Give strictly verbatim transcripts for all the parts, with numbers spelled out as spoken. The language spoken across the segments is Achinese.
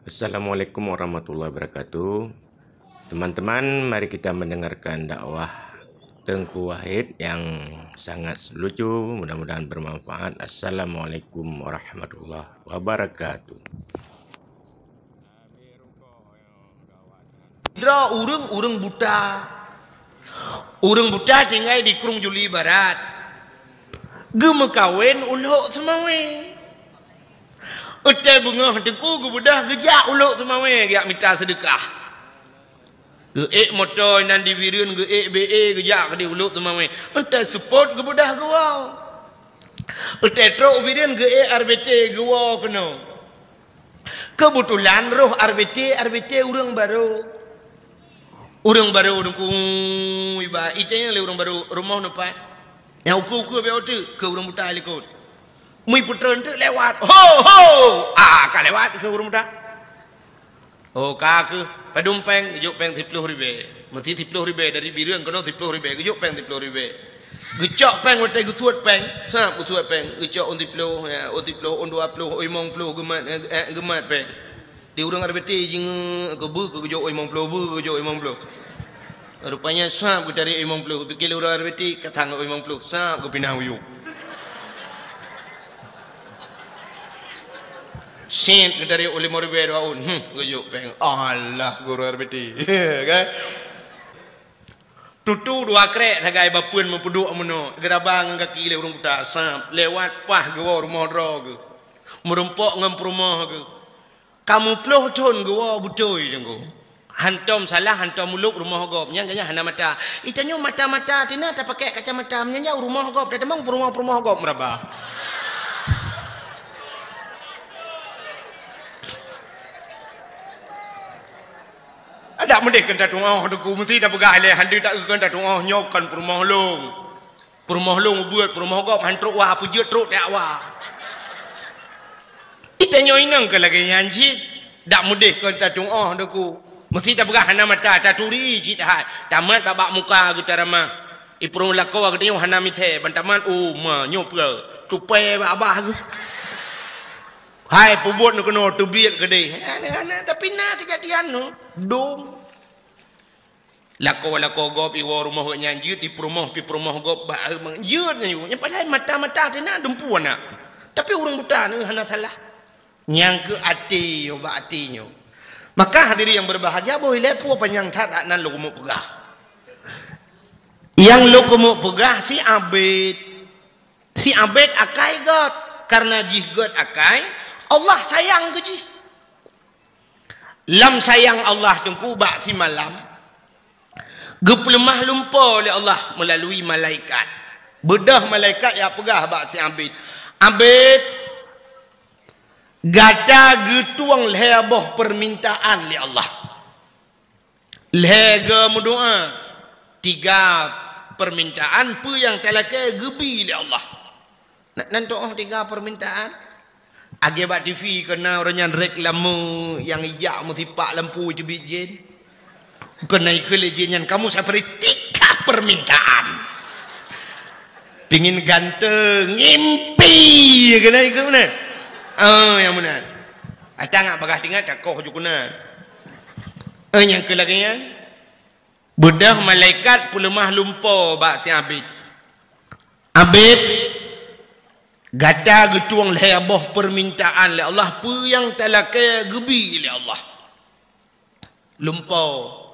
Assalamualaikum warahmatullahi wabarakatuh. Teman-teman, mari kita mendengarkan dakwah Teungku Wahid yang sangat lucu, mudah-mudahan bermanfaat. Assalamualaikum warahmatullahi wabarakatuh. Droe ureuëng, ureuëng buta. Ureuëng buta tinggai di Krueng Juli Barat. Geumeukawen u Lhok Seumawé. Watée beungoh teungku geubeudôh geujak u Lhok Seumawé geujak mita seudeukah. Geuék moto nan di Bireuen, geuék B E geujak keudéh u Lhok Seumawé. Watée seupôt geubeudôh geuwoe. Watée trok u Bireuen geuék R B T geuwoe keunoe. Keubeutulan roh R B T, R B T ureuëng barô. Ureuëng barô teungku iba, itanyong lé ureuëng barô, "Rumoh neupat?" Nyang ukeue-ukeue bèk teuk keu ureuëng buta likot. Meupeutreun teuk lewat. "Ho, ho!" Ah, ka lewat keu ureuëng buta. "Oh, ka keuh. Padum péng?" Geujok péng siploh ribèe. Meusi siploh ribèe dari Bireuen keunoe siploh ribèe. Geujok péng siploh ribèe. Geucok péng watée geusuet péng. Sab geusuet péng. Geucok ôn siploh, ya, ôn siploh, ôn dua ploh, ôn limong ploh geumat, eh, eh, geumat péng. Di ureuëng R B T jingeuk keu beu keu geujok ôn limong ploh, beu keu geujok ôn limong ploh. Rupanya sab geutarek ôn limong ploh. Pikir lé ureuëng R B T ka sang ôn limong ploh. Sab geupinah u yup. Sét geutarek ôn limong ribèe dua ôn. Hmm, geujok péng. Alah, guru R B T. Kan? Tutu dua krek sagai bapeuen meupeuduek meunoe, geuraba ngon gaki lé ureuëng buta, sab, lewat paih geuwoe rumoh droe geuh. Meurumpok ngon peurumoh geuh. Ka muplôh thon geuwoe beutôi teungku. Hantom salah, hantom mulôk rumoh gob. Nyan geuh nyan hana mata. Itanyoe mata-mata tina tapakèk kacamata. Meunyan jauh rumoh gob, tatamong peurumoh-peurumoh gob meuraba. Adak meudeh keu tatu'oh teungku, meusti tapeugah ilèe, hana teu keu tatu'oh nyoe kon peurumoh lôn. Peurumoh lôn ubeuet, peurumoh gob han trok wa, peujeuet trok tajak wa. Itanyoe inong keu lagèe nyan cit, dak meudeh kon tatu'oh teungku. Meusti tapeugah hana mata, taturi cit hai. Tamat bak-bak muka geuh taramah. Ipeurumoh lakoe geutanyoe hana mithèe, ban tamat, oh, ma, nyoe peue? Tupai bak abah geuh. Hai, peubuet neukeunoe teubiet keudeh. Hana, hana, tapi na keujadian nyoe. Dum. Lakoe-lakoe gob iwoe rumoh geuh nyan jeuet, ipeurumoh, pih peurumoh gob bak, eh, jeuet nyan. Nyang padahai mata-mata teuh na dumpeue na. Tapi ureuëng buta nyoe hana salah. Nyang keu até nyoe, bak até nyoe. Maka hadirin yang berbahagia, boh ilèe peue panyang that nan lôn keumeung peugah. Nyang lôn keumeung peugah si Abed. Si Abed akai gét, kareuna jih gét akai, Allah sayang keu jih. Lam sayang Allah teungku bak simalam, geupeuleumah lumpoe lé Allah meulalui malaikat. Beudôh malaikat jak peugah bak si Abed, "Abed, gata geutueng lhèe boh peumintaan lé Allah." Lhèe goe meudoa, tiga peumintaan peue nyang talakèe geubi lé Allah. Na, nan tu'oh tiga peumintaan? Lagèe bak T V keunan ureuëng nyan reklame nyang ijak meusipak lampu teubiet jén. Keunan ikheun lé jén nyan, "Kamu saya beri tiga permintaan." Pingin ganteng, ngimpi keunan ikheun meunan. Oh, nyang meunan. Ata ngat bagah tingat takoh ju keunan. Eh, nyang keu lagèe nyan, beudôh malaikat peuleumah lumpoe bak si Abed. "Abed, gata geutueng lhèe boh peumintaan lé Allah, peue nyang talakèe geubi lé Allah." Lumpoe.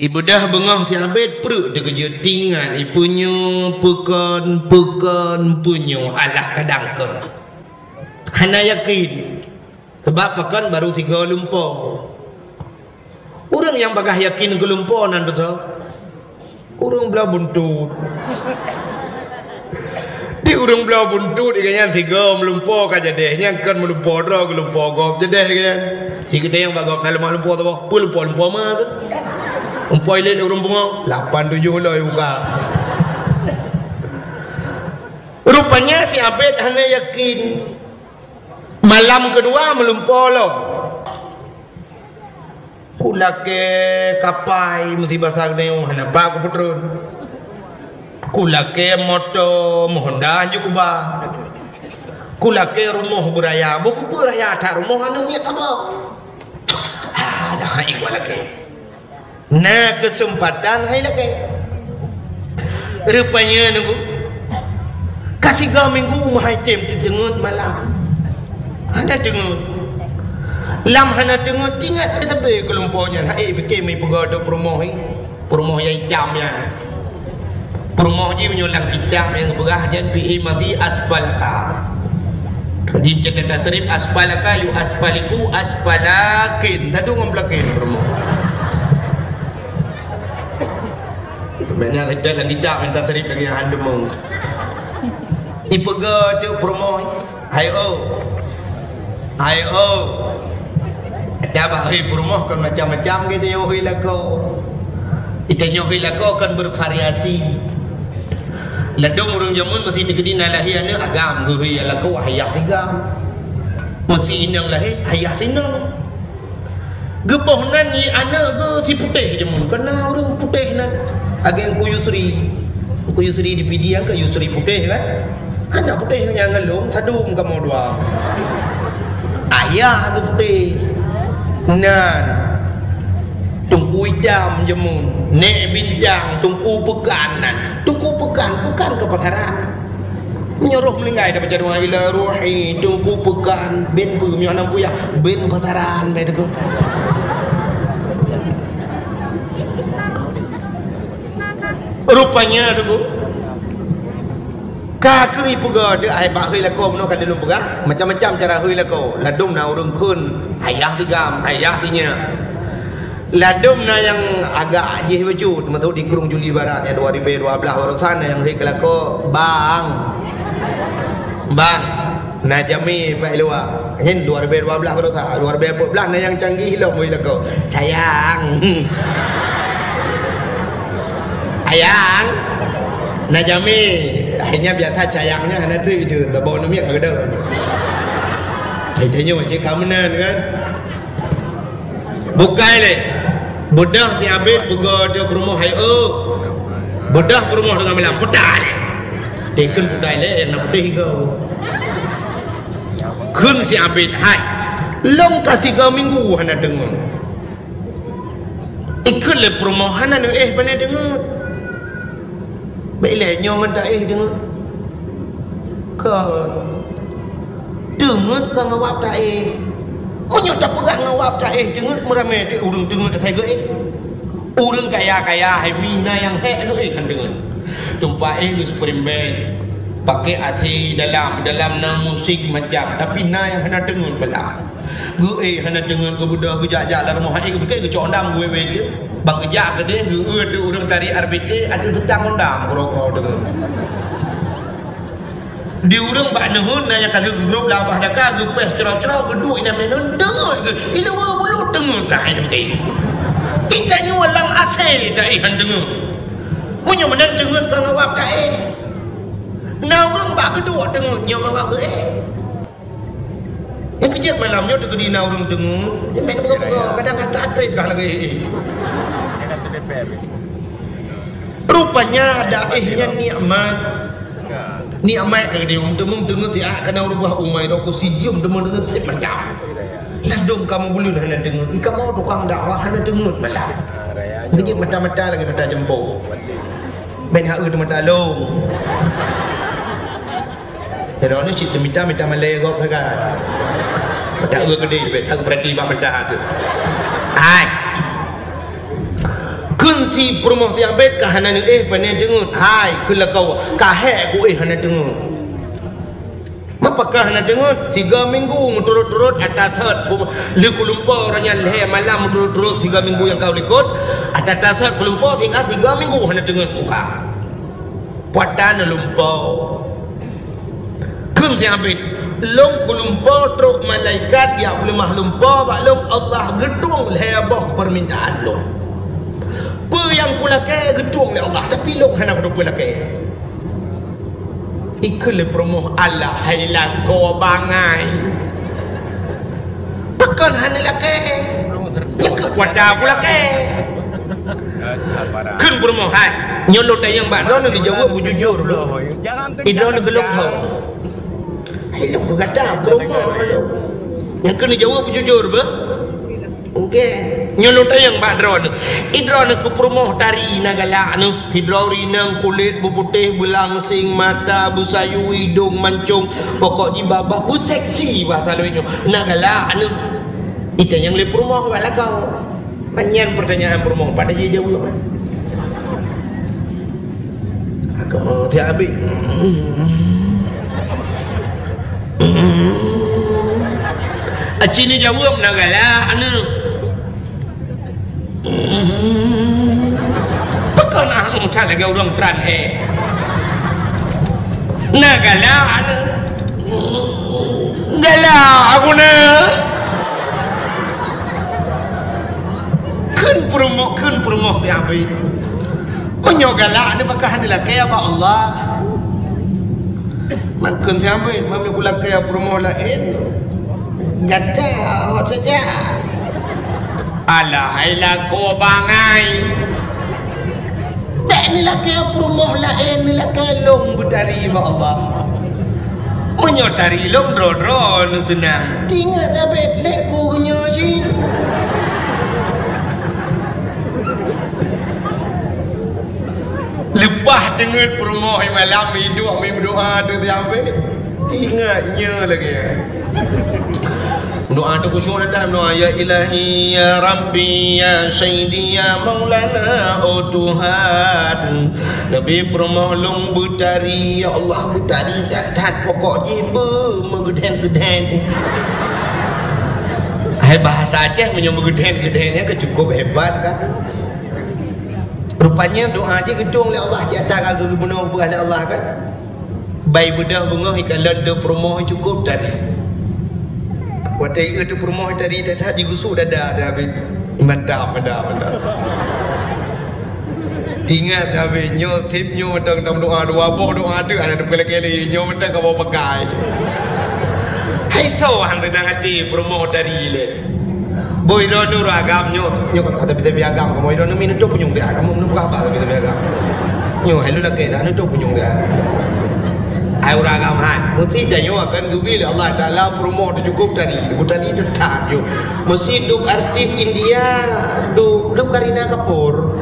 Ibeudôh beungoh si Abed pruet teukeujot tingat, ipeunyoe peukon, peukon, peunyoe alah kadang kon. Hana yakin. Sabab pakon barô sigoe lumpoe. Ureuëng nyang bagah yakin keu lumpoe nan beutôi. Ureuëng bloe buntut. Di ureuëng bloe buntut, ikan nyan sigoe meulumpoe ka jadeh. Nyan kon meulumpoe droe, geulumpoe gob jadeh ikan nyan. Si geutanyoe bak gob na leumah lumpoe saboh. Peue lumpoe, lumpoe ma tu? Lumpoe ilét ureuëng pungo. Lapan tujoh loi buka. Rupanya si Abed hana yakin. Malam keudua meulumpoe lom. Kulakèe kapai meusi basa geutanyoe hana ba kupeutreun. Kulakèe moto meuhonda hanjeuet kuba. Kulakée rumoh beuraya, bukeupeue raya that rumoh aneuk miet haba. Ah, dah hai wa lakée. Na keuseumpatan hai lakée. Rupanya nunggu. Ka tiga minggu meuhai tem teuteungeut malam. Hana teungeut. Lam hana teungeut, ingat sabe-sabe keulumpo nyan. Hai pike mi peugah tu peurumoh ni. Peurumoh nyang itam nyan. Peurumoh jih meunyoe lam kitab nyang geupeugah jan fihi madhi asfalaka. Di catatan tasrif asfalaka yu asfaliku asfalakin. Tadu ngon pelakin peurumoh. Banyak kita lam kitab nyang tasrif lagi hana temu. Ipeugah tu peurumoh. Hai oh. Hai oh. Ata bah hui peurumoh kan macam-macam gitu yo hui lakoe. Ita nyoe hui lakoe kan bervariasi. Ladom ureuëng jameun meusi teukeudi na lahé aneuk agam geuhui lakoe ayah tiga. Meusi inong lahé ayah tinong. Geuboh nan i aneuk geuh si putéh jameun, kana ureuëng putéh nan. Ageng Ku Yusri. Ku Yusri di Pidie kan Yusri putéh kan? Hana putéh nyang ngelong sadum kamoe dua. Ayah geuh putéh. Nan. Teungku itam jameun, Nek Bintang, Teungku Peukan nan. Teungku Peukan, Peukan keu pasaran. Meunyoe roh meuninggai dapat jaduang ila ruhi, Teungku Peukan, ben peue meunyoe hana puyah, ben pasaran, ben Teungku. Rupanya Teungku. Ka keuh ipeugah deuh ai bak hui lakoe bunoe ka lôn peugah, macam-macam cara hui lakoe. Ladom na ureuëng kheun, ayah tigam, ayah tinyak. Ladom na nyang agak jih bacut, masuk di Krueng Juli Barat nyang dua ribu dua belas barosan na nyang hui keu lakoe, "Bang. Bang, na jamé bak luwa." Nyan dua ribu dua belas barosan, dua ribu empat belas na nyang canggih lom hui lakoe. "Sayang." "Sayang. Na jamé." Akhirnya biasa sayangnya hana tu itu, tabok namiet ka gedor. Hai tanyoe cit ka meunan kan. Bukai lé. Beudoh si Abid peugah teuh peurumoh hai oh. Beudoh peurumoh teungoh malam, peugah lé. Teukeun peugah lé nyang na putéh igoe. Kheun si Abid, "Hai, lôn ka tiga minggu hana deungoe." Ikheun lé peurumoh, "Hana neuéh pane deungoe." Bèk ilèe nyoe ngon taéh deungoe. Kon. Deungoe ka ngon wab taéh. Meunyoe tapeugah ngon wab taéh deungoe, meuramé teuk ureuëng deungoe asai geuéh. Ureuëng kaya-kaya hai mi na nyang hék geuéh ngon deungoe. Teumpat éh geuspring band. Pakai A C dalam, dalam na musik macam, tapi na nyang hana deungoe balam. Geuéh hana deungoe, geubeudôh geujak-jak lam rumoh, hai geupiké geucok dam geuwé-wé jih. Bang geujak keudeh geueu teuk ureuëng tari R B T ateueh teutang ngon dam keudroe-keudroe deungoe. Di ureuëng bak neuheun na nyang ka lheueh geugrôp lam babah daka geupéh cro-cro geuduek inan meunan deungoe geuh. Iluwa bulu deungoe ka hai deungoe. Ita nyoe lam asai taéh han deungoe. Meunyoe meunan deungoe ka ngawab taéh. Na ureuëng bak geuduek deungoe nyoe ngawab geuéh. Nyang keujeuet malam nyoe teukeudi na ureuëng deungoe, nyan bèk neupeugah-peugah, padahai ka trép kah lagèe. Rupanya daéh nyan nikmat. Nikmat ka geudeungoe, teuma deungoe siat kana ureuëng bah umai dok ku sijeuem teuma deungoe sép mantap. Ladom kamoe buleuen hana deungoe, i kamoe tukang dakwah hana deungoe malam. Keujeuet mata-mata lagèe mata jeumpô. Bèk hak eu teumata lôn. Droeneuh cit teumita-mita malèe gob sagai. Mata eu keudeh, bèk that geupeurati bak mata teuh. Hai. Kheun si peurumoh siang bèt ka hana neuéh pane deungoe. Hai, kheun lakoe, ka hék kuéh hana deungoe. Mapa ka hana deungoe? Siga minggu meuturot-turot ata sot ku-, lheueh kulumpo uroe nyan lhèe malam meuturot-turot siga minggu nyang ka u likot. Ata-ata sot kulumpo sehingga siga minggu hana deungoe kuka. Puatan lumpo. Kheun si Abid, lôn kulumpo trok malaikat jak peuleumah lumpo bak lôn, Allah geutueng lhèe boh peumintaan lôn. Peue nyang kulakèe geutueng lé Allah, tapi lôn hana kuteupeu lakèe. Ikheun lé peurumoh, "Alah hai lakoe bangai. Pakon hana lakèe? Nyang keu puata kulakèe." Kheun peurumoh, "Hai, nyoe lôn tanyong bak droeneuh neujaweueb beujujur. Droeneuh geulôn thon." Ilok gata peurumoh lom. Nyang keuneuk jaweueb jujur beuh. Oke. Nyoe lôn tanyong bak droeneuh. I droeneuh keu peurumoh tari na galak neuh. Sidroe ureueng inong kulét beuputéh, beulangseng, mata, beusayue, idong mancong, pokok jih babah, beuseksi bahasa lôn nyoe. Na galak neuh. Itanyong lé peurumoh bak lakoe. Nyan peurtanyaan peurumoh, pat jijaweueb. Kamoe tiap abéh. Aci neujaweueb na galak aneuk. Pakon aneuk that lagèe ureueng pran ék. Na galak aneuk. Galak aku na. Kheun peurumoh, kheun peurumoh si Abid. Meunyoe galak ni, pakon hana lakèe bak Allah. Mangkheun si Abid, meunyoe kulakèe peurumoh laén, gata hot saja. Alah, hai lakoe bangai. Bèk neulakèe peurumoh laén, neulakèe lôn beutari bak Allah. Meunyoe tari lôn droe-droe neuseunang. Tingat tabét nèk ku nyoe cit. Leupah teungeut peurumoh malam, iduek meudoa tu tabét. Tingat nyoe lagèe. Doa tu khusyuk dah, doa, "Ya Ilahi, ya Rabbi, ya Sayyidi, ya Maulana, oh Tuhan." Nabi peurumoh lôn beutari, ya Allah, beutari that-that, pokok jih beu meugeudhen-geudhen. Hai bahasa Aceh, meunyoe meugeudhen-geudhen nyan ka cukup hebat kan. Rupanya doa jih geudong lé Allah, cit ata ka geubunoe lé Allah kan. Bai beudôh beungoh ikalon deuh peurumoh cukup tari. Watèe ieu deuh peurumoh tari that-that jigusuk dada dah Abid. Mantap, mantap, mantap. Tingat dah Abid, nyoe sip nyoe mantong tam doa dua boh doa tu hana teupeulakèe lé, nyoe mantong kamoe pakai. Hai soe han seunang até peurumoh tari lé. Boh droeneuh ureueng agam nyoe, nyoe ka tapi-tapi agam kamoe droeneuh mi neutôp punyueng teuh, kamoe meuneupeugah haba tapi-tapi agam. Nyoe hai lôn lakèe dah neutôp punyueng teuh. Hai ureueng agam hai, meusti tanyoe akan geubri lé Allah Taala peurumoh teuh cukup tari, tari teutap nyoe. Meusti duek artis India, duek, duek Kareena Kapoor.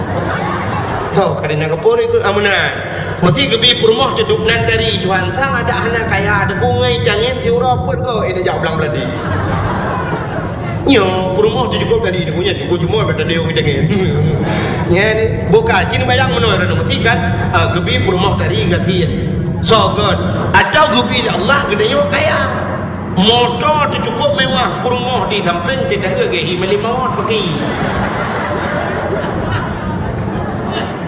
Tho Kareena Kapoor ikut amunan. Meusti geubri peurumoh teuh duek nan tari Tuhan sang adak hana kaya, teupeue ngon tangen siuroe peuet goe, eh, neujak blang beuladi. Nyoe peurumoh teuh cukup tari, nyoe cukup jumoe bak tadi ureueng tangen. Nyan buka cit bayang meunoe droeneuh meusti kan, ah, geubri peurumoh tari gasien. Soe göt, atau geubri lé Allah geutanyoe kaya. Moto teuh cukup mewah, peurumoh di sampéng teuh dahé geuhi meulimawat paki.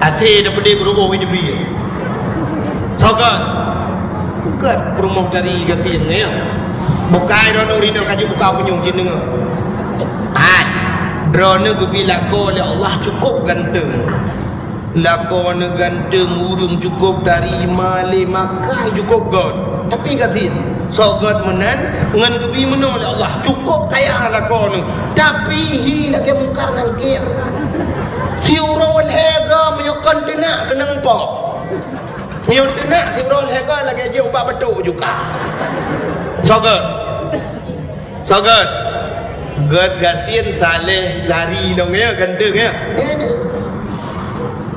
Até dapeude beuruoh di teubiet. Soe göt? Göt peurumoh tari gasien nyan. Bukai droeneuh rinang kaju buka punyueng jih deungoe. Hai, droeneuh geubri lakoe lé Allah cukup ganteng. Lakoe neuh ganteng, ureueng cukup tari, malèe makai cukup göt. Tapi gasien, soe göt meunan ngon geubri meunoe lé Allah, cukup kaya lakoe neuh. Tapi hi lagèe Mungkar Nangkir. Siuroe lhèe goe meunyoe kon teunak keunong po. Meunyoe teunak siuroe lhèe goe lagèe jih ubak batuk juga. Soe göt? Soe göt? Göt gasien saleh tari lom ya, ganteng ya.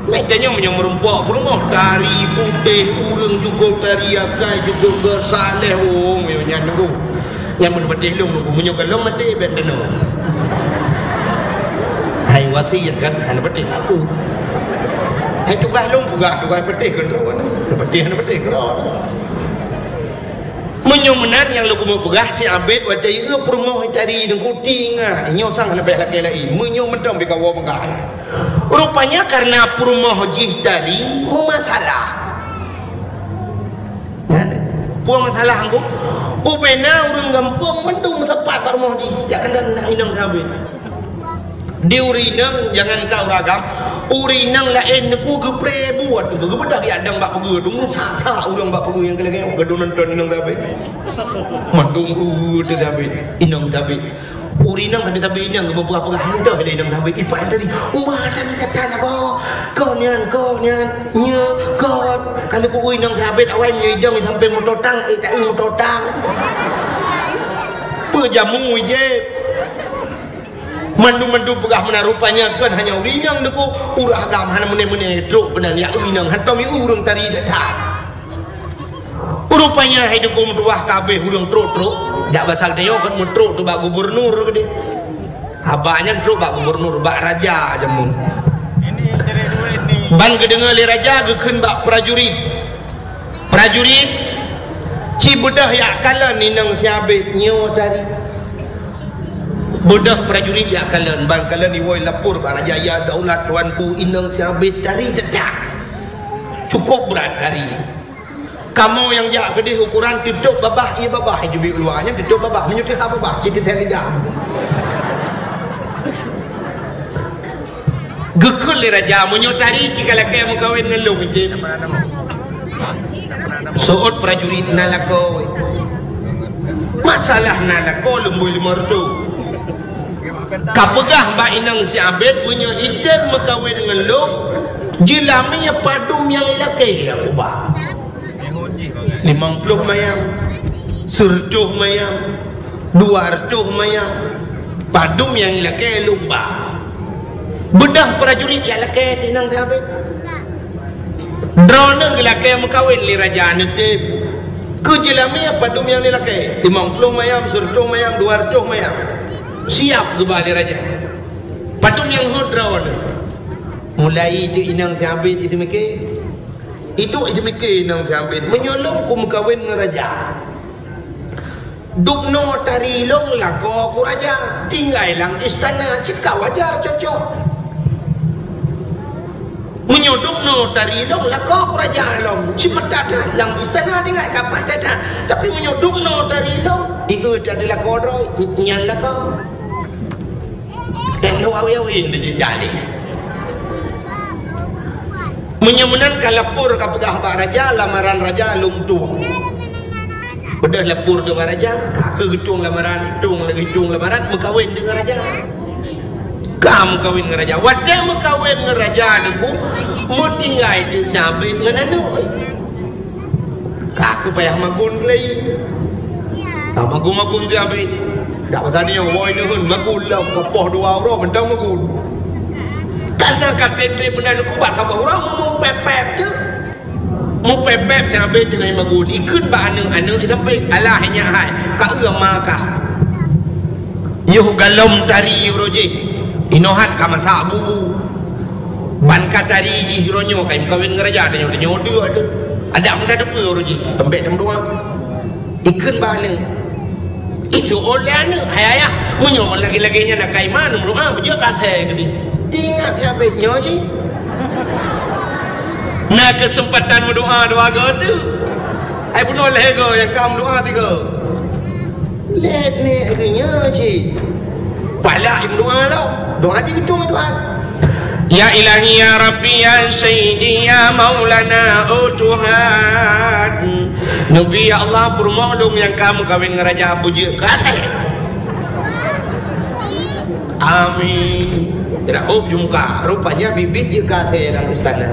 Meutanyoe meunyoe meurumpok peurumoh tari putéh, ureueng cukup tari akai cukup göt saleh, oh, meunyoe nyan nunggu. Nyan mun patéh lôn nunggu, meunyoe ka lôn maté bèk tanoh. Hai wasiet kan, hana patéh aku. Hai tugaih lôn peugah, tugaih patéh kan droe. Patéh hana patéh keudroe. Meunyoe meunan nyang lôn keumeung peugah si Abed watèe ieu peurumoh tari deungku tingat, nyoe sang hana payah lakèe laén. Meunyoe mantong pih kawoe peugah. Rupanya karena peurumoh jih tari meumasalah. Nyan, peue masalah angku? Ubena ureueng gampông mandum meusapat bak rumoh jih, jak keunan inong si Abed. Di ureueng inong, jangankan ureueng agam, ureueng inong laén nyoe geupreh buet, geubeudôh geuyadang bak peugeuh, deungon sa-sa ureueng bak peugeuh nyang keu lagèe nyoe, geuduek nonton inong si Abed. Mandum ureueng teuh si Abed, inong si Abed. Ureueng inong sabe-sabe inong geumeupeugah-peugah, han toh lé inong sabe, ipak tadi, "Uma tadi tatan lakoe, kon nyan, kon nyan, nyoe kon." Ka lheueh ku ureueng inong sabe awai meunyoe idong sampai meutotang, eh, tak eu meutotang. Peue jamu ijép. Mandum-mandum peugah meunan, rupanya kon hanya ureueng inong deungoe, ureueng agam hana meuné-meuné trok keunan, ya ureueng inong, hantom ureueng tari that-that. Rupanya hai dukung tuah ka abéh ureueng trok-trok. Dak basa geutanyoe kon meutrok teuh bak gubernur keudéh. Haba nyan trok bak gubernur, bak raja jameun. Ban geudeungoe lé raja, geukheun bak prajurit. Prajurit, ci beudôh jak kalon inong si Abét nyoe tari. Beudôh prajurit jak kalon, ban kalon iwoe lapor bak raja, "Ya daulat tuanku, inong si Abét tari that-that. Cukup brat tari." Kamoe nyang jak keudéh ukoran teutôp babah, ié babah, ié teubiet luwa nyan teutôp babah, meunyoe teuhah babah, ci teuthèe lidah. Geukheun lé raja, "Meunyoe tari ci ka lakèe meukawen ngon lôn, item." Seuôt prajurit, "Na lakoe." "Masalah na lakoe, lôn bri limong reutôh." Ka peugah bak inong si Abét, "Meunyoe item meukawen ngon lôn, jeulamé padum nyang ilakèe aku ba." Limong ploh mayam, sireutôh mayam, dua reutôh mayam, padum nyang ilakèe lôn ba. Beudôh prajurit jak lakèe teuh inong si Abét. Droeneuh geulakèe meukawen lé raja, neutem. Keu jeulamé padum nyang ilakèe? Limong ploh mayam, sireutôh mayam, dua reutôh mayam. Siap geuba lé raja. Padum nyang hot droeneuh? Mulai teuh inong si Abét jiteumiké. Iduek jiteumiké inong si Abét, "Meunyoe lôn kumeukawen ngon raja, dubnoe tari lôn lakoe ku raja, tinggai lam istana, cit ka wajar cocok. Meunyoe dubnoe tari lôn lakoe ku raja lom, cit meutat that lam istana, tinggai ka paih that-that. Tapi meunyoe dubnoe tari lôn, ié that lakoe droe, nyan lakoe." Dan lôn awe-awe di jih jali. Meunyoe meunan ka lapor, ka peugah bak raja, lamaran raja lôn tueng. Beudôh lapor keu bak raja, ka keuh geutueng lamaran, tueng lagèe tueng lamaran, meukawen deungon raja. Ka meukawen ngon raja. Watèe meukawen ngon raja Teungku, meutinggai teuh si Abét ngon aneuk. Ka keuh payah magun keulai. Ka magun-magun si Abét. Dak pasal nyoe, woe neuheun magun lom, ka poh dua uroe mantong magun. Ka na ka trép-trép meunan Teungku, bak saboh uroe meupèp-pèp teuk. Meupèp-pèp si Abét teungoh magun. Ikheun bak aneuk, aneuk sampéng, "Alah nyak hai, ka eu ma kah. Yoh galom tari uroe jih. Inoe hat ka masak bu-bu. Ban ka tari jih uroe nyoe, ka meukawen ngon raja, tanyoe, tanyoe dua tu. Adak meuda teupeue uroe jih, teumbèk teumeudoa." Ikheun bak aneuk. Itu oleh aneuk, "Hai ayah, meunyoe lagèe-lagèe nyan na ka iman, meudoa beujeuet ka asèe keudéh." Teuingat si Abét nyoe cit. Na keuseumpatan meudoa dua goe teuk. Hai bunoe lhèe goe nyang ka meudoa tiga. Lét nèk geuh nyoe cit. Palak imeudoa lom. Doa cit beutôi doa. Ya Ilahi, ya Rabbi, ya Sayyidi, ya Maulana, oh Tuhan. Neubi, ya Allah, peurumoh lôn nyang ka meukawen ngon raja beujeuet ka asèe. Amin. Raub jumka. Rupanya bibit jeuet ka asèe lam istana.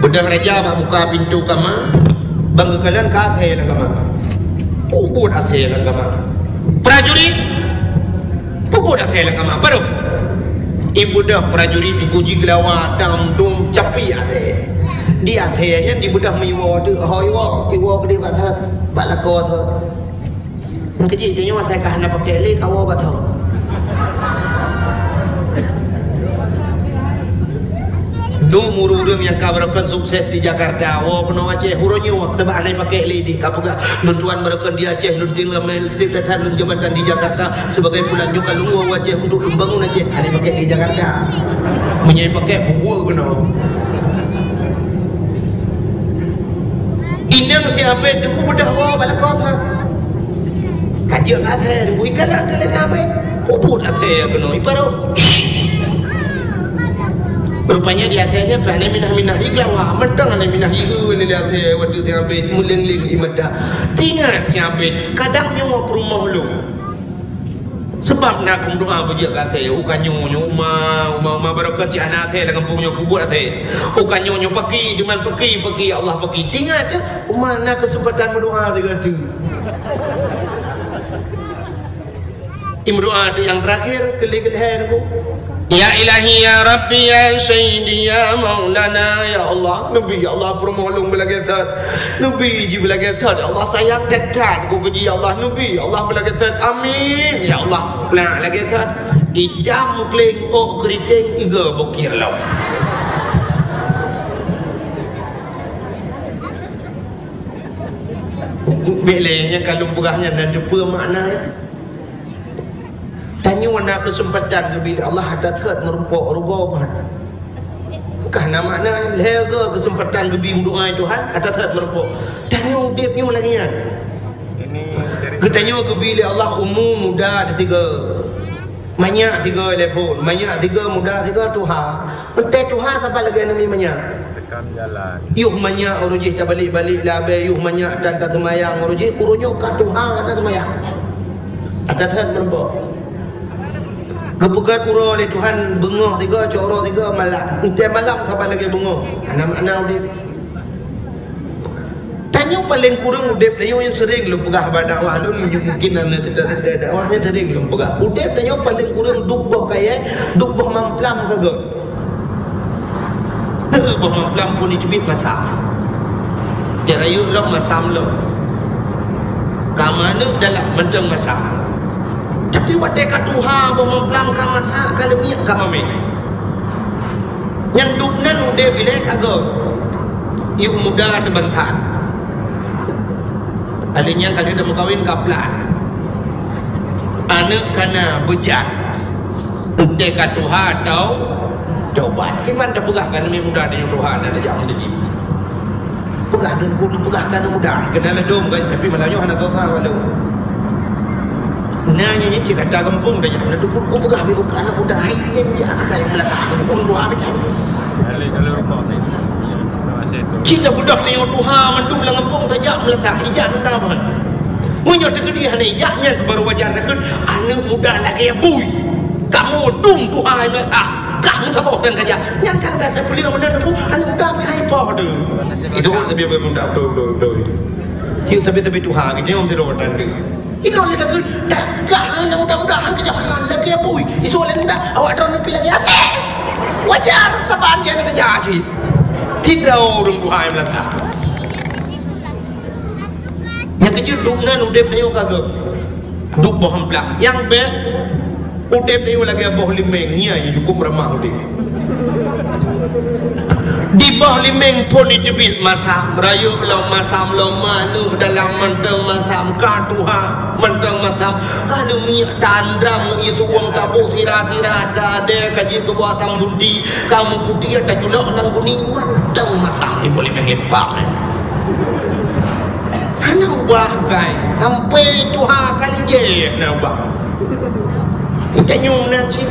Beudôh raja bak buka pintoe kama, ban geukalon ka asèe lam kama. Peubuet asèe lam kama. Prajurit, peubuet asèe lam kama. Barô. Ibeudôh prajurit, ipuji geulawa, tam dum capi asèe. Di asèe nyan dibeudôh meuiwoe teuk, ho iwoe, iwoe keudéh bak that, bak lakoe that. Nyang keujeuet tanyoe asai ka hana pakèk lé, kawoe bak thon. Dum ureueng-ureueng nyang ka barokon sukses di Jakarta, woe keunoe Aceh, uroe nyoe teuba hana pakèk lé di ka peugah, "Lôn tuan barokon di Aceh, lôn tinggai meuneuteup that-that lôn jabatan di Jakarta, sibagai pulan nyoe ka lôn woe u Aceh untuk lôn bangun Aceh." Hana pakèk di Jakarta. Meunyoe pakèk, bubur keunoe. Inong si Abét teungku beudôh woe bak lakoe that. Ka jeuet ka asèe teungku, ikalon teuh lé si Abét. Ubit asèe keunoe, iparôh. Rupanya di asèe nyan pih hana minah-minah ié geulawa. Mantong hana minah ié lé asèe watèe si Abét meuléng-léng ié mata. Teuingat si Abét, kadang nyoe peurumoh lôn. Sebab na keu meudoa beujeuet keu asèe, u ka nyoe nyoe uma, uma, uma barokah cit hana asèe lam gampông nyoe peubuet asèe. U ka nyoe nyoe paki, diman paki, paki, ya Allah paki. Ingat, uma na keuseumpatan meudoa sigoe teuk. Meudoa teuk nyang teurakhir, keu lhèe-keu lhèe teungku. Ya Ilahi, ya Rabbi, ya Sayyidi, ya Maulana, ya Allah. Neubi, ya Allah, peurumoh lôn beulagèe that. Neubi jih beulagèe that, ya Allah, sayang that-that keu jih, ya Allah. Neubi, ya Allah, beulagèe that. Amin. Ya Allah, plak lagèe that. Itam kleng ôk keuriteng iga bukir lom. Bèk lé nyang ka lôn peugah nyan na teupeue makna. Tanyoe na keuseumpatan geubri lé Allah, ata that meurumpok rugoe ban. Ka na makna lhèe goe keuseumpatan geubri meudoa Tuhan, ata that meurumpok. Tanyoe udép nyoe lagèe nyan. Geutanyoe geubri lé Allah umu muda teuh tiga. Manyak tiga lé phon, manyak tiga, muda tiga, tuha. Entèe tuha saban lagèe nami manyak. Tekan jalan. Yoh manyak uroe jih tabalek-balek labèe, yoh manyak tan taseumayang uroe jih, uroe nyoe ka tuha hana seumayang. Ata that meurumpok. Geupeugöt uroe lé Tuhan beungoh tiga, cok uroe tiga malam. Entèe malam saban lagèe beungoh. Hana makna udép. Tanyoe paleng kureueng udép tanyoe nyang sering lôn peugah bak dakwah lôn, mungkin hana teuta-teuta dakwah nyang sering lôn peugah. Udép tanyoe paleng kureueng duek boh kayèe, duek boh mamplam ka göt. Teuh boh mamplam phôn jiteubiet masam. Jirayeuk lom masam lom. Ka manök dalam mantong masam. Tapi watèe ka tuha boh mamplam ka masak, ka leumiek, ka mamèh. Nyang duek nan udép ilèe ka göt. Yôh muda teuh ban that. Alèh nyan ka lheueh tameukawen ka plat. Aneuk ka na beujat. Entèe ka tuha atau tobat. Kiban tapeugah keu aneuk muda tanyoe tuha na tajak meuneuji. Peugah deungon peugah keu aneuk muda, keunan ladôm kan, tapi malam nyoe hana tosa walau. Na nyan cit ata gampông dah nyan, na teungku peugah bak aneuk muda, hai tem jak ka nyang meulasa keu bukan dua macam. Cit tabeudôh tanyoe tuha mandum lam gampông tajak meulasa, ijak muda ban. Meunyoe teukeudi hana ijak nyan keu baru wajar takheun aneuk muda lagèe bui. Kamoe dum tuha meulasa. Kah meusaboh dan kajak. Nyang kang dan saya peuleueng meunan aku, aneuk muda meuhai poh tu. Itu tapi betul, betul, betul, betul. Cit tapi, tapi tuha gitu, nyang tiru dan tu. Inoe lé takheun, dah, dah, aneuk muda-muda, aneuk kajak masa lagèe bui. Isu lé muda, awak droeneuh pih lagèe asèe. Wajar, saban jih aneuk kajak cit. Tidak ureueng tuha yang melata. Nyang keujeuet duek nan udép tanyoe ka göt. Duek boh mamplam. Nyang bèk udép tanyoe lagèe boh limeng, nyan nyang cukup ramah udép. Di boh limeng phôn jiteubiet masam, rayeuk lom masam lom, manök dalam mantong masam, ka tuha mantong masam, ka leumiek ta andram ngon isu wong taboh sira-sira, ta adèe ka jeuet keu boh asam sunti, ka meuputéh taculok lam guni, mantong masam di boh limeng impak. Hana ubah kai, sampai tuha kali jih hana ubah. Kita nyum nan cit.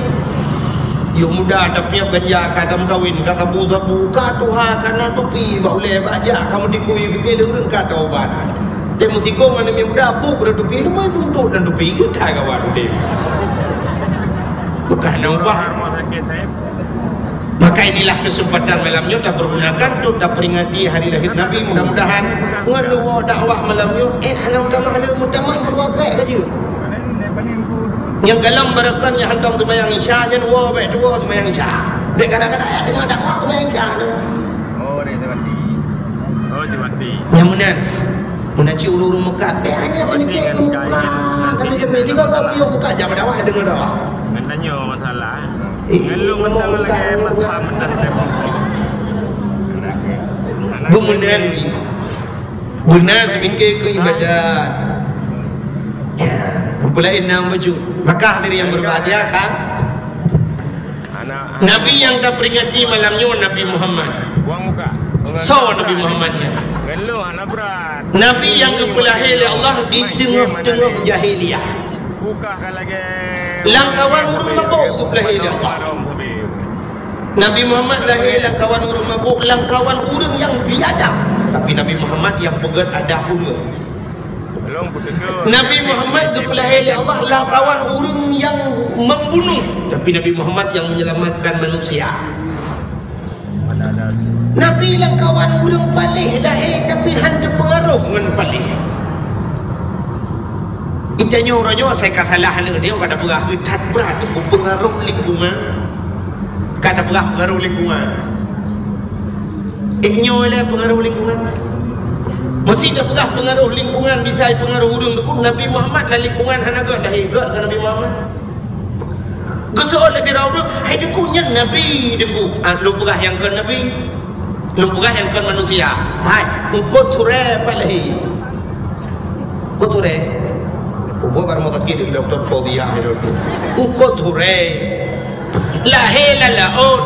Yôh muda tapiep ganja ka tameukawen, ka sabu-sabu, ka tuha ka na tupi bak ulèe bak jak ka meutikui, pike leureun ka taubat. Teuh meusigong aneuk muda buk dah tupi, leumai buntot dan tupi, geutai kawan udép. Bukan na ubah. Maka inilah kesempatan malam nyoe tapergunakan untuk taperingati hari lahir Nabi. Mudah-mudahan ngon leuwoe dakwah malam nyoe, eh, hana meutamah le, meutamah dua kali ka jeuet. Nyang galom barokon nyang hantom seumayang Isya nyan woe bèk tuwoe seumayang Isya. Bèk kadang-kadang ayat deungoe dakwah seumayang Isya nyoe. Oh, dia mati. Oh, dia mati. Nyang meunan. Meunan cit ureueng-ureueng meukat, eh, hanya peunyakit keu muka, tapi, tapi tiga kali piôh muka jam dakwah deungoe dakwah. Ngon tanyoe masalah. Eh, ngon lôn ngomong meukat, lagèe masalah meunan teuh. Beumeunan jih. Beuna seumike keu ibadat. Ya, beulaén na bacut. Maka hadirin yang berbahagia kan? Nabi nyang taperingati malam nyoe Nabi Muhammad. Soe Nabi Muhammad nyan? Nabi nyang geupeulahé lé Allah di teungoh-teungoh jahiliyah. Lam kawan ureueng mabök geupeulahé lé Allah. Nabi Muhammad lahé lam kawan ureueng mabök, lam kawan ureueng nyang biadab. Tapi Nabi Muhammad nyang peugöt adab ureueng. Nabi Muhammad geupeulahé lé Allah lam kawan ureuëng nyang membunuh, tapi Nabi Muhammad nyang menyelamatkan manusia. Nabi lam kawan ureuëng paléh lahé, tapi hana teupeungaruh ngon paléh. Itanyoe uroe nyoe asai ka salah aneuk dia, ka tapeugah that brat peungaruh lingkungan. Ka tapeugah peungaruh lingkungan. Eh, nyoe lé peungaruh lingkungan. Meusé tapeugah peungaruh lingkungan, bisa peungaruh ureuëng teungku. Nabi Muhammad lam lingkungan hana gét, lahé gét keu Nabi Muhammad. Geuseuôt lé sidroe ureuëng, "Hai teungku, nyan Nabi teungku." Ah, lôn peugah nyang kon Nabi. Lôn peugah nyang kon manusia. Hai, eungkôt surée pat lahé. Eungkôt surée. Ubak barô meutakét di doktor Fauziah hai lôn. Eungkôt surée. Lahé lam laôt.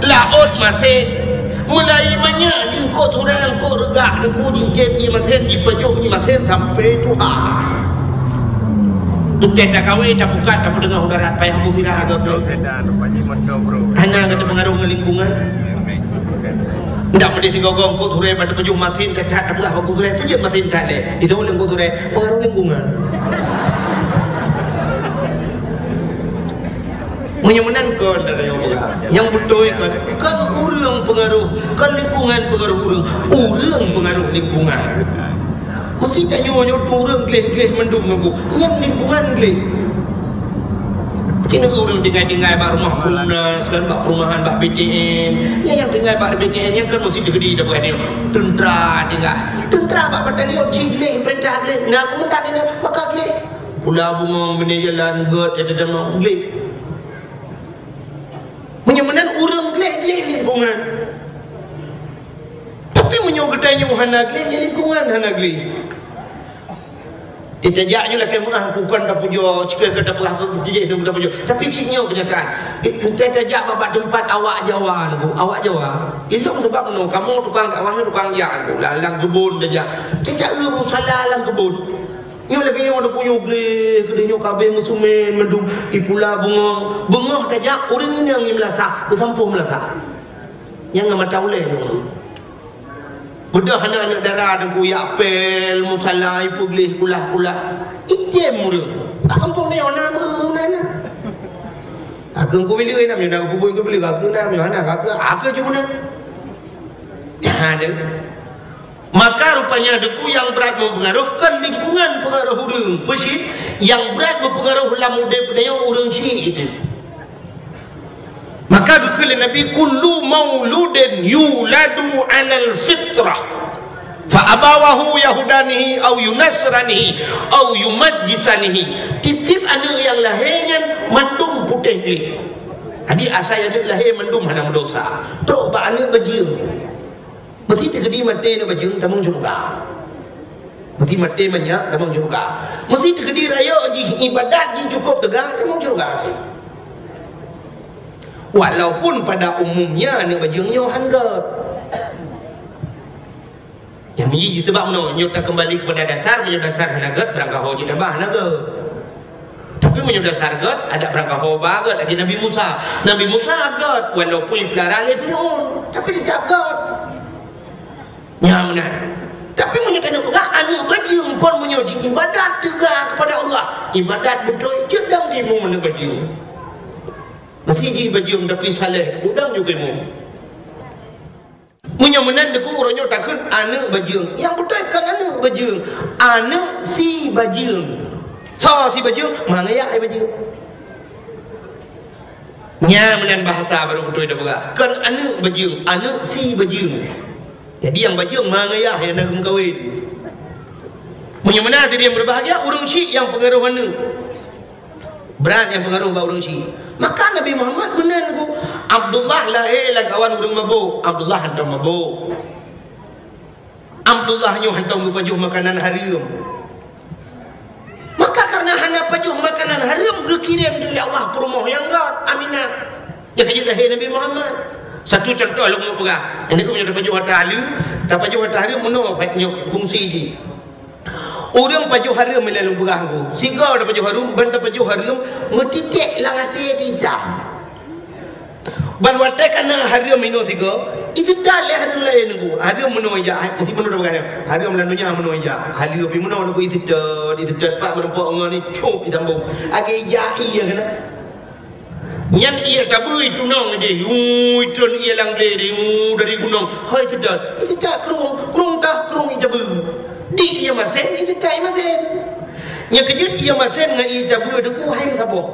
Laôt masén. Mulai manyak di eungkôt surée, eungkôt reugak, teungku, jicép, jimasén, jipajoh, jimasén sampai tuha. Teuntée takawe, tapukat, tapeudeungoe u darat, payah bu sira gob lom. Hana gata peungaruh ngon lingkungan. Ndak meudeh sigoe-goe eungkôt surée bak tapajoh masén that-that, tapeugah bak eungkôt surée, peujeuet masén that lé. Itu lé eungkôt surée, peungaruh lingkungan. Meunyoe meunan kon, nyang beutôi kon, kon ureuëng peungaruh, kon lingkungan peungaruh ureuëng, ureuëng peungaruh lingkungan. Meusé tanyoe nyoe ureuëng gleh-gleh mandum nunggu, nyan lingkungan gleh. Cina ureuëng tinggai-tinggai bak rumoh Perumnas, kan, bak perumahan, bak B T N. Nyan nyang tinggai bak B T N nyan kan meusé teukeudi dah bukan dia. Tentera tinggai. Tentera bak batalion cit gleh, perintah gleh. Nah, komandan ini maka gleh. Pula bungong bini jalan gét, ada dalam gleh. Meunyoe meunan ureuëng gleh-gleh lingkungan. Tapi meunyoe geutanyoe hana gleh, ya lingkungan hana gleh. Teutajak nyoe lakée meuah, bukan tapujoe, cukée ka tapeugah keu jih nyoe tapujoe. Tapi cit nyoe keunyataan. Teutajak bak teumpat awak Jawa nyoe, awak Jawa. Ilong sebab nyoe kamoe tukang dakwah nyoe tukang jak nyoe, lam, lam keubon tajak. Teutajak eu musala lam keubon. Nyoe lagée nyoe ada kuyup gleh, keudeh nyoe kabeh meusumen mandum, ipula beungoh. Beungoh tajak ureuëng inong i meulasah, beusampôh meulasah. Nyang ngon mata ulée nyoe. Beudôh aneuk-aneuk dara teungku jak pél, musala, ipeugleh kulah-kulah. Item ureuëng. Bak kampung nyoe na meunan na. Aku ku bilik na, na ku bui ku bilik aku na, na aku, aku cuma na. Nah, tu. Maka rupanya deungon nyang brat meupeungaruh kon lingkungan peungaruh ureuëng. Peue cit? Nyang brat meupeungaruh lam udeb tanyoe ureuëng cit itu. Maka geukheun lé Nabi, "Kullu mauludin yuladu 'alal fitrah, fa abawahu yahudanihi au yunasranihi au yumajjisanihi." Tieb-tieb aneuk nyang lahé nyan mandum putéh gleh. Jadi asai aneuk lahé mandum hana meudosa. Trok bak aneuk bajeueng. Meusé teukeudi maté aneuk bajeueng tamong syeuruga. Meusé maté manyak tamong syeuruga. Meusé teukeudi rayeuk jih, ibadat jih cukup teuga tamong syeuruga cit. Walaupun pada umumnya aneuk bajeueng nyoe han gét. Nyang miji jih sebab meunoe, nyoe takeumbali keupada dasar, meunyoe dasar hana gét, beurangkaho jih taba hana gét. Tapi meunyoe dasar gét, adak beurangkaho ba gét lagée Nabi Musa. Nabi Musa gét, walaupun ipeulara lé Firaun, tapi teutap gét. Nyan meunan. Tapi meunyoe tanyoe peugah aneuk bajeueng pun meunyoe jiibadat teuga keupada Allah, ibadat beutôi cit dang timu aneuk bajeueng. Meusé jih bajeueng tapi saleh, udang juga timu. Meunyoe meunan deungon uroe nyoe takheun aneuk bajeueng. Nyang beutôi kon aneuk bajeueng. Aneuk si bajeueng. Soe si bajeueng? Mangaya ai bajeueng. Nyan meunan bahasa barô beutôi tapeugah. Kon aneuk bajeueng, aneuk si bajeueng. Jadi nyang bajeueng mangaya nyang na geumeukawen. Meunyoe meunan hadirin berbahagia, ureuëng cit nyang peungaruh aneuk. Brat nyang peungaruh bak ureuëng cit. Maka Nabi Muhammad meunan ku Abdullah lahé lam kawan ureuëng mabök. Abdullah hantom mabök. Abdullah nyoe hantom geupajoh makanan hareuem. Maka karena hana pajoh makanan hareuem, geukirém lé Allah peurumoh nyang gét, Aminah. Nyang ka jeuet lahé Nabi Muhammad. Satu contoh lôn peugah. Ini keuh meunyoe tapajoh ata hareuem, tapajoh ata hareuem meunoe nyoe fungsi jih. Ureuëng pajoh hareuem ilée lôn peugah ku. Sigoe tapajoh hareuem, ban tapajoh hareuem meutitek lam até itam. Ban watèe ka na hareuem inoe sigoe, iseutôt lé hareuem laén Teungku. Hareuem meunoe jak, eh, meusti meunoe teupeugah nyan. Hareuem lam donya meunoe jak. Haleue pih meunoe Teungku, iseutôt, iseutôt pat meurumpok ngon ni, cop, isambong. Lagèe ija ié keunan. Nyan ié tabeue itunong jih, ui, trôn ié lam glé jih, ui, dari gunong. Hôi, iseutôt. Iseutôt krueng, krueng tah, krueng ié tabeue. Di ié masén, iseutôt ié masén. Nyang keujeuet ié masén ngon ié tabeue Teungku hai meusaboh.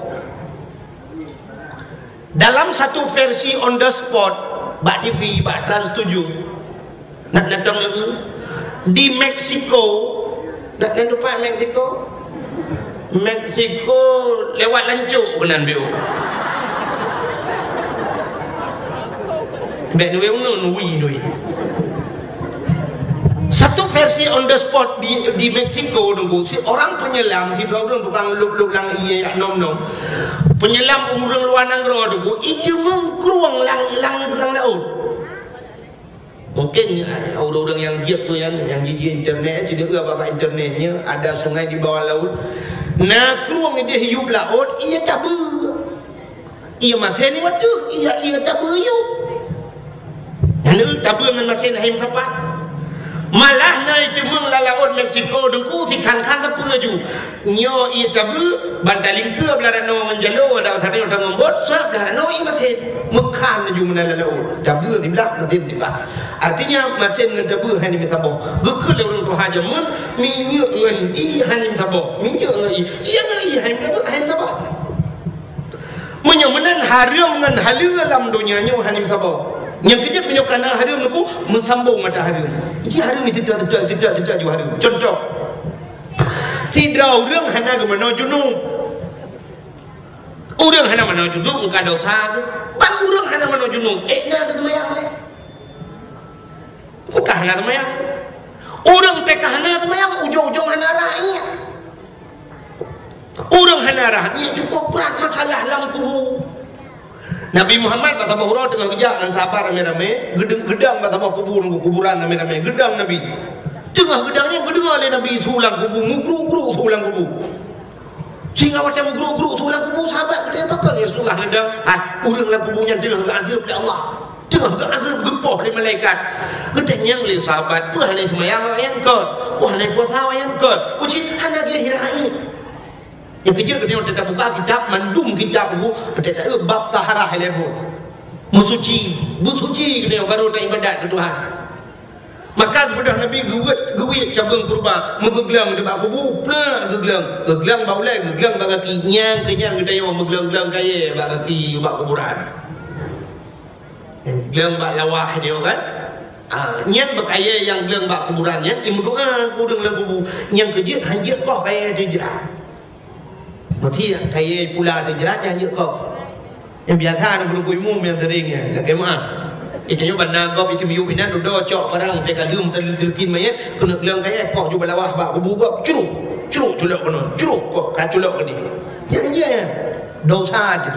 Dalam satu versi on the spot, bak T V, bak Trans tujuh, nak natong neu, di Meksiko, nak neu dupat Meksiko? Meksiko lewat lancok keunan biôh. Bèk nui unun, wi nui. Satu versi on the spot di, di Meksiko, Teungku, si orang penyelam, si dua ureueng tukang lôb-lôb lam ié yak nom-nom. Penyelam ureueng luwa nanggroe, Teungku, iteumèe krueng lam, lam, lam laôt. Mungkin, ya, ureueng-ureueng nyang jeuet tu, nyang, nyang jijak internet, jadi bak internet nyan ada sungai di bawah laut. Na krueng idéh yup laôt, ié tabeue. Ié masén nibak teuh, ié, ié tabeue yup. Nyan tabeue ngon masén hai meusapat. Malah na iteumèe lam laôt Meksiko Teungku, sikhan-khan sapeue laju. Nyoe ié tabeue, ban talingkeue blah ranoe ngon jaloe, dan sabe ngon bot, sabab blah ranoe ié masén. Meukhan laju meunan lam laôt. Tabeue siblah, masén siblah. Artinya, masén ngon tabeue hai meusaboh. Geukheun lé ureueng tuha jameun, minyeuk ngon ié hai meusaboh. Minyeuk ngon ié. Ié ngon ié hai meusaboh, hai meusaboh. Meunyoe meunan hareuem ngon haleue lam donya nyoe hana meusaboh. Nyang keujeuet meunyoe ka na hareuem Teungku, meusambong ata hareuem. Jadi hareuem iseutôt-seutôt, iseutôt-seutôt ju hareuem. Cuntoh, sidroe ureueng hana geumanoe junub. Ureueng hana manoe junub meuka desya geuh. Ban ureueng hana manoe junub, ék na geuseumayang lé? Meuka hana seumayang. Ureueng teuka hana seumayang, ujong-ujong hana rhah ié. Ureueng hana rhah ié cukôp brat masalah lam kubu. Nabi Muhammad bak saboh uroe teungoh geujak ngon sahabat ramé-ramé, geudang, geudang bak saboh kubu, kuburan ramé-ramé, geudang Nabi. Teungoh geudang nyan geudeungoe lé Nabi su lam kubu, meugruk-gruk su lam kubu. Sehingga watèe meugruk-gruk su lam kubu, sahabat geutanya, "Pakon ya Rasulullah?" Geudang, "Ah, ureueng lam kubu nyan teungoh geuazeueb lé Allah." Teungoh geuazeueb geupoh lé malaikat. Geutanyong lé sahabat, "Peue hana seumayang awaknyan kon? Peue hana puasa awaknyan kon? Peue cit hana geuhira ié?" Nyang keujeuet geutanyoe tabuka kitab, mandum kitab buku, taeu bab taharah ilèe buet. Meusuci, beusuci geutanyoe baru taibadat keu Tuhan. Maka geubeudôh Nabi geuwét, geuwét cabeueng keureuba, meugeugleueng di bak kubu, plak geugleueng, geugleueng bak ulèe, geugleueng bak gaki, nyang keu nyan geutanyoe meugleueng-gleueng kayèe bak gaki, bak kuburan. Gleueng bak lawah nyoe kan? Ah, nyan beukayèe nyang gleueng bak kuburan nyan, imeudoa keu ureueng lam kubu. Nyang keujeuet hanjeuet koh kayèe teuh jrat. Meuti kayèe pula teuh jrat nyan hanjeuet koh. Nyang biasa ureueng imum nyang sering nyan, lakèe meu'ah. Itu nyoe bak na gob itu miyueb inan dudoe cok parang teuka leuem teuleukin mayét, keuneuk gleueng kayèe, koh ju bak lawah bak kubu gob, curuk, curuk culok keunoe, curuk koh ka culok keudéh. Nyan hanjeuet nyan. Desya teuh.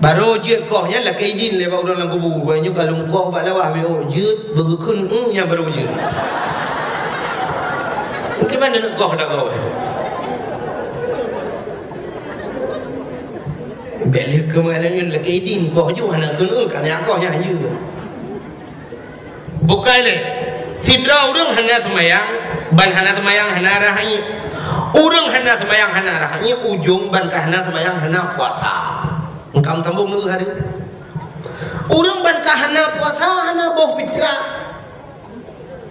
Barô jeuet koh nyan lakèe idin lé bak ureueng lam kubu. Bak nyoe ka lôn koh bak lawah, bèk ôk jeuet, beugeukeun, hmm, nyan barô jeuet. Mungken mana neuk koh dak koh. Bèk lé keumalan nyoe lakèe idin koh ju hana keun, hmm, ka na koh nyan jeuet. Bukai lé. Sidroe ureueng hana seumayang, ban hana seumayang hana rhah ié. Ureueng hana seumayang hana rhah ié, ujong ban ka hana seumayang hana puasa. Engkam sambong ngon hari. Ureueng ban ka hana puasa, hana boh fitrah.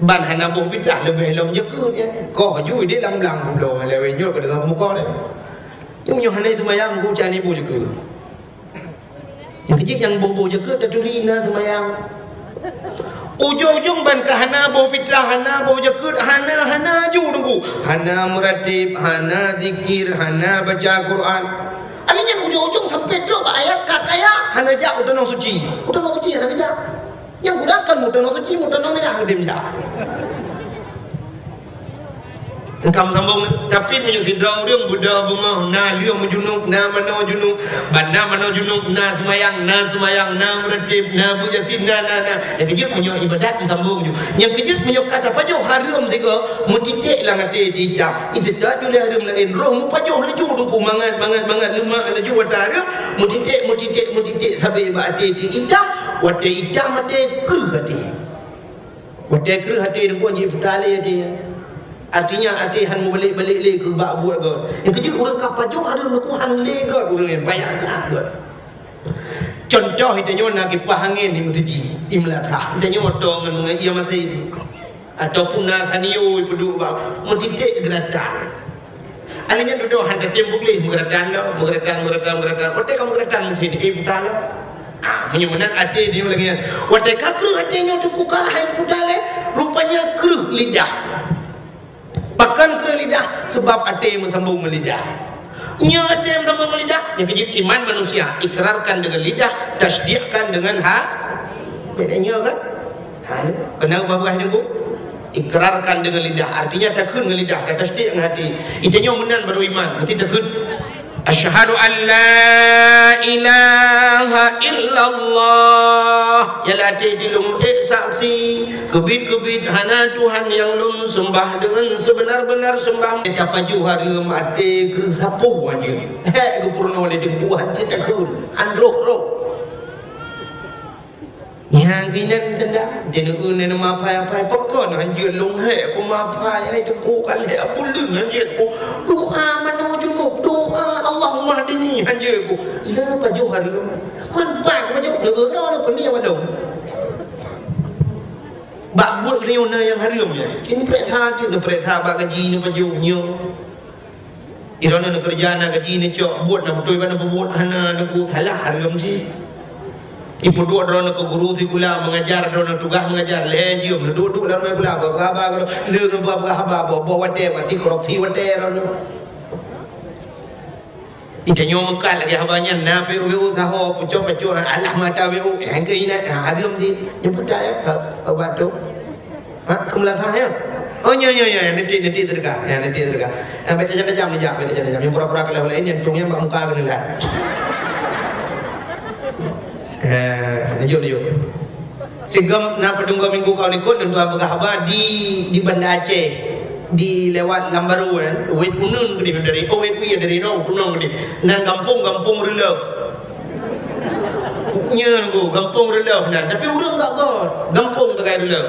Ban hana boh fitrah leubeh lom jakeuet nyan. Koh ju idéh lam blang pulo lewat nyoe ka deungoe muka lé. Nyoe nyoe hana seumayang ku cani boh jakeuet. Nyang keujeuet nyang boh-boh jakeuet taturi na seumayang. Ujong-ujong ban ka hana boh fitrah, hana boh jakeuet, hana, hana ju Teungku. Hana meuratéb, hana zikir, hana baca Quran. Ami nyan ujong-ujong sampai trok bak ayat ka kaya, hana jak u tanoh suci. U tanoh suci hana geujak. Nyang kurang kan meuteunong suci, meuteunong mirah geudeh jak. Ka meusambông, tapi meunyoe sidroe ureuëng beudôh beungoh, na lheueh meujunub, na manoe junub, ban na manoe junub, na seumayang, na seumayang, na meureuteb, na beuet Yasin, na, na, na. Nyang keujeuet meunyoe iébadat meusambông ju. Nyang keujeuet meunyoe ka tapajoh hareuem sigoe, meutiték lam até itam. Itam ju lé hareuem laén, roh meupajoh laju teungku, mangat, mangat, mangat, leumak laju watée hareuem, meutiték, meutiték, meutiték sabe bak até itam, watée itam até kreueh até. Watée kreueh até teungku, jih puta lé até. Artinya até han meubalek-balek lé keu bak buet gét. Nyang keujeuet ureuëng ka pajoh hareuem teungku han lé gét ureuëng nyan, payah that gét. Cuntoh, geutanyoe na kipaih angén di meuseujid, di meulasah. Geutanyoe tô ngon, ngon ié masin. Ataupun na sanio ipeuduek bak, meutiték geuratan. Akhé nyan dudoe han tatem puléh, meugeuratan lom, meugeuratan, meugeuratan, meugeuratan. Watée ka meugeuratan meusti ié puta lom. Ah, meunyoe meunan até di lagée nyan. Watée ka kreueh até nyoe teungku ka hai puta lé, rupanya kreueh lidah. Pakon kreueh lidah? Sebab até meusambông ngon lidah. Nyoe até meusambông ngon lidah, nyang keujeuet iman manusia, ikrarkan dengan lidah, tasdikkan dengan ha-, beda nyoe kan? Ha, keuneuk babah nyoe, Bu. Ikrarkan dengan lidah, artinya takheun ngon lidah, tatasdik ngon até. Itanyoe meunan baru iman, meusti takheun, "Asyhadu an la ilaha illallah." Nyang lam até lôn ék saksi, keubiet-keubiet hana Tuhan nyang lôn seumbah deungon seubeuna-beuna seumbah. Tapajoh hareuem até keu sapeue aja. Hék geupeurunoe lé teungku, até takheun, han roh-roh. Nyang keunan tanda, jeuet neu-eu neu mapai-apai, pakon hanjeuet lôn hék ku mapai, hai teungku, ka lhée buleuen hanjeuet ku. Doa manoe junub, doa Allahumma hdini hanjeuet ku. Le pajoh hareuem. Man pat pajoh, neu-eu droe le peuni walong. Bak buet geutanyoe na nyang hareuem nyan. Neupeuriksa teuk, neupeuriksa bak gaji neupajoh nyoe. Droeneuh neukeureuja na gaji neucok, buet na beutôi bak neupeubuet hana, neuku salah hareuem cit. Ipeuduek droeneuh keu guru sikula, meungajar droeneuh tugaih meungajar, lhée jeuem neuduek-duek lam sikula, bak haba, le ngon bak haba, boh-boh watée, bak di korupsi watée droeneuh. Geutanyoe meukat lagée haba nyan, na W O W O saho, pucok-pucok, alah mata W O, nyang keu inan, ha, hareuem cit. Nyang peutak ya, ha, obat tu. Ha, keu meulasah ya? Oh, nyo, nyo, nyo, nanti, nanti sedekah. Ya, nanti sedekah. Eh, baca jam-jam ni, jak, baca jam-jam. Yang pura-pura kalau lain, yang tung yang bak muka kena lihat. Eh, lanjut, lanjut. Sigom na peudunggo minggu ka likot, dan tuan peugah haba di, di Banda Aceh, di lewat Lambaru kan. Wet Punun ke di dari, oh, Wet Pui dari no, Punun ke di. Nan gampông-gampông Reuleuh. Nyan ku, gampông Reuleuh nan. Tapi ureueng gak got, gampông tagai Reuleuh.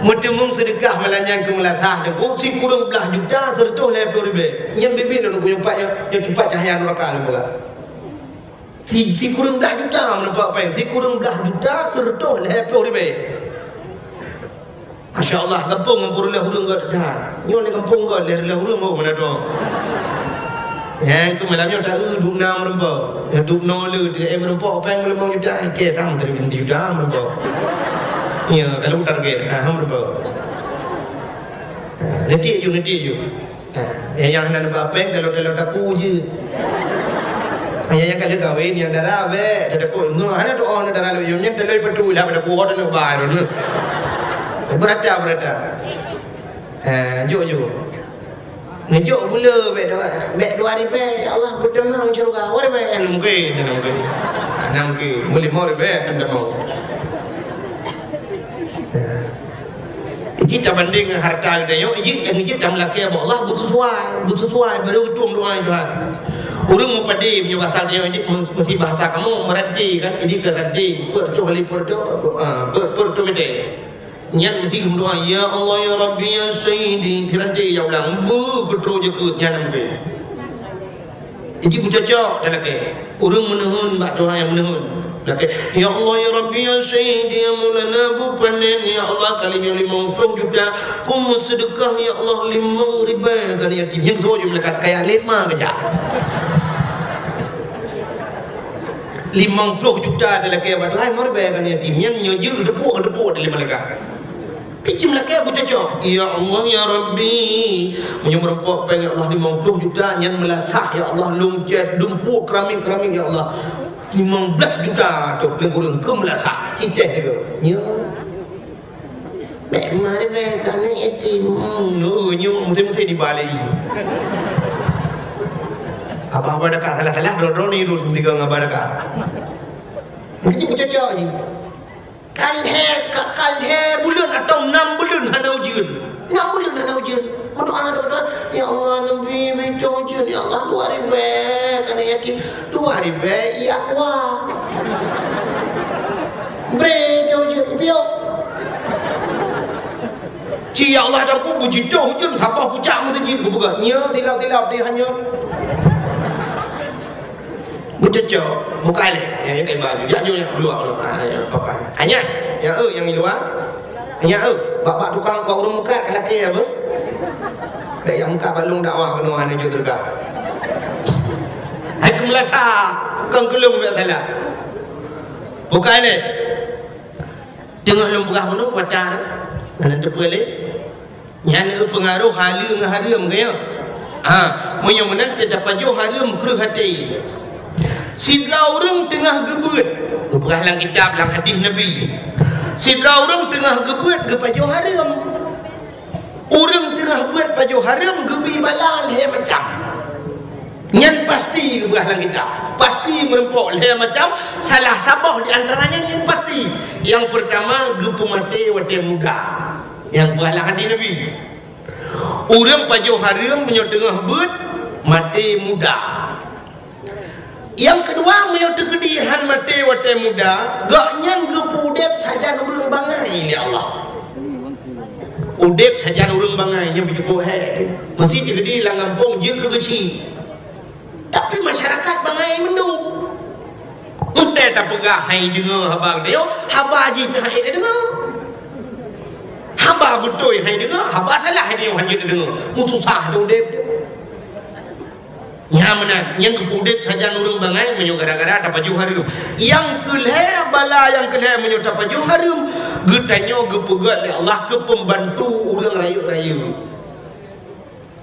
Meuteumong seudeukah malam nyan keu meulasah, dan ku sikureueng blah juta seureutôh lhée ploh ribée. Nyan bibi lôn ku nyumpat nyan, nyan cupat cahya nuraka lôn peugah. Si, sikureueng blah juta meunumpak péng, sikureueng blah juta seureutôh lhée ploh ribée. Masya Allah, gampông ngon peureuleuh ureueng gét that. Nyoe lé gampông gét, lé reuleuh ureueng gét meunan tu. Nyang keu malam nyoe ta-eu dum na meureumpok. Nyang dum noe le teu meurumpok péng limong juta, ke tam tadi juta meureumpok. Ya, kalau target, ha, meureumpok. Ha, netik ju, netik ju. Ha, nyang, nyang hana neuba péng, dalam-dalam daku je. Ha, nyang, nyang ka lheueh kawin, nyang dara bèk, daku. Nyoe hana doa na dara lôn, nyang teuloe peutu lah pada kuat na ba tu. Beurata, beurata. Ha, jok, jok. Neujok gula bèk dua, bèk dua ribèe, ya Allah, peutamong syeuruga. Dua ribèe, hana mungkin, hana mungkin. Hana mungkin. Meulimong ribèe, hana mungkin. Ha. Jadi tabandéng ngon harta geutanyoe, jih, nyang jih tameulakèe bak Allah, beuseusuai, beuseusuai, baro geutueng doa Tuhan. Ureueng meupadé meunyoe basa geutanyoe, jih, meusti bahasa kamoe, meuranté kan, jadi keu ranté, peuet reutôh kali peuet reutôh, ah, peuet, peuet reutôh meuté. Nyan meusti geumeudoa, "Ya Allah, ya Rabbi, ya Sayyidi." Siranté ya ulang, beu peutrok jeukeut nyan meuté. Jadi beucocok dan lakèe. Ureueng meuneuheun bak Tuhan nyang meuneuheun. Lakèe, "Ya Allah, ya Rabbi, ya Sayyidi, ya Maulana, beu panen, ya Allah, kali nyoe limong ploh juta, ku meuseudeukah, ya Allah, limong ribèe kali yatim." Nyang tu je malaikat kaya lima keujak. Limong ploh juta talakèe bak Tuhan, limong ribèe kali yatim. Nyang nyoe jeuet teupeue, teupeue dari malaikat. Pih cit meulakèe beucocok. Ya Allah, ya Rabbi. Meunyoe meurumpok péng, ya Allah, limong ploh juta, nyan meulasah, ya Allah, lôn cèt dumpuk keramik-keramik, ya Allah. Limong blah juta tu, peuleung kureueng keu meulasah. Citèh tu. Ya. Bèk maribèk keuneuk yatim. Hmm, nyoe, nyoe meuté-meuté dibalei. Abah Badaka salah-salah, droe-droe ni rot tiga ngon Abah Badaka. Meusti beucocok jih. Ka lhèe, ka, ka lhèe buleuen atau nam buleuen hana ujeuen. Nam buleuen hana ujeuen. Meudoa, doa, "Ya Allah, neubi, bi toh ujeuen, ya Allah, dua ribèe keuneuk yatim." Dua ribèe, ya Allah. Bri toh ujeuen, piôh. Ci, ya Allah, dan ku bujitoh ujeuen, saboh pucak meuseujid, bubuka. Nya, tilap-tilap di hanyut. Beucocok, buka lé. Ya, ya, ya, baju. Ya, ya, ya, dua, dua. Ah, ya, apa? Hanya, ya, eh, yang di luar. Hanya, eh, bak-bak tukang, bak ureueng meukat, lakèe apa? Bèk nyang meukat bak lôn dakwah keunoe hana jeuet teuka. Hai keumeulasa, kon keu lôn bèk salah. Buka lé. Teungoh lôn peugah bunoe kuaca dah. Hana teupeue lé. Nyan eu peungaroh haleue ngon hareuem, ka nyo? Ha, meunyoe meunan teuka tapajoh hareuem kreueh até. Sidroe ureueng teungoh geubeuet, geupeugah lam kitab, lam hadih Nabi. Sidroe ureueng teungoh geubeuet geupajoh hareuem. Ureueng teungoh beuet pajoh hareuem geubi bala lhèe macam. Nyan pasti geupeugah lam kitab. Pasti meurumpok lhèe macam, salah saboh di antara nyan nyan pasti. Nyang peurtama, geupeumaté watèe muda. Nyang geupeugah lam hadih Nabi. Ureueng pajoh hareuem meunyoe teungoh beuet, maté muda. Nyang keudua, meunyoe teukeudi han maté watèe muda, gobnyan geupeuudép sajan ureueng bangai lé Allah. Udép sajan ureueng bangai, nyan beujeuet hék. Meusti teukeudi lam gampông jeuet keu geuchik. Tapi masyarakat bangai mandum. Watèe tapeugah han deungö haba geutanyoe, haba jih pih han deungö. Haba beutôi han deungö, haba salah geutanyoe han jeuet deungö. Meususah teuh udép. Nyan meunan, nyang geupeuudép sajan ureueng bangai meunyoe gara-gara tapajoh hareuem. Nyang keulhèe, bala nyang keulhèe meunyoe tapajoh hareuem, geutanyoe geupeugöt lé Allah keu peumbantu ureueng rayeuk-rayeuk.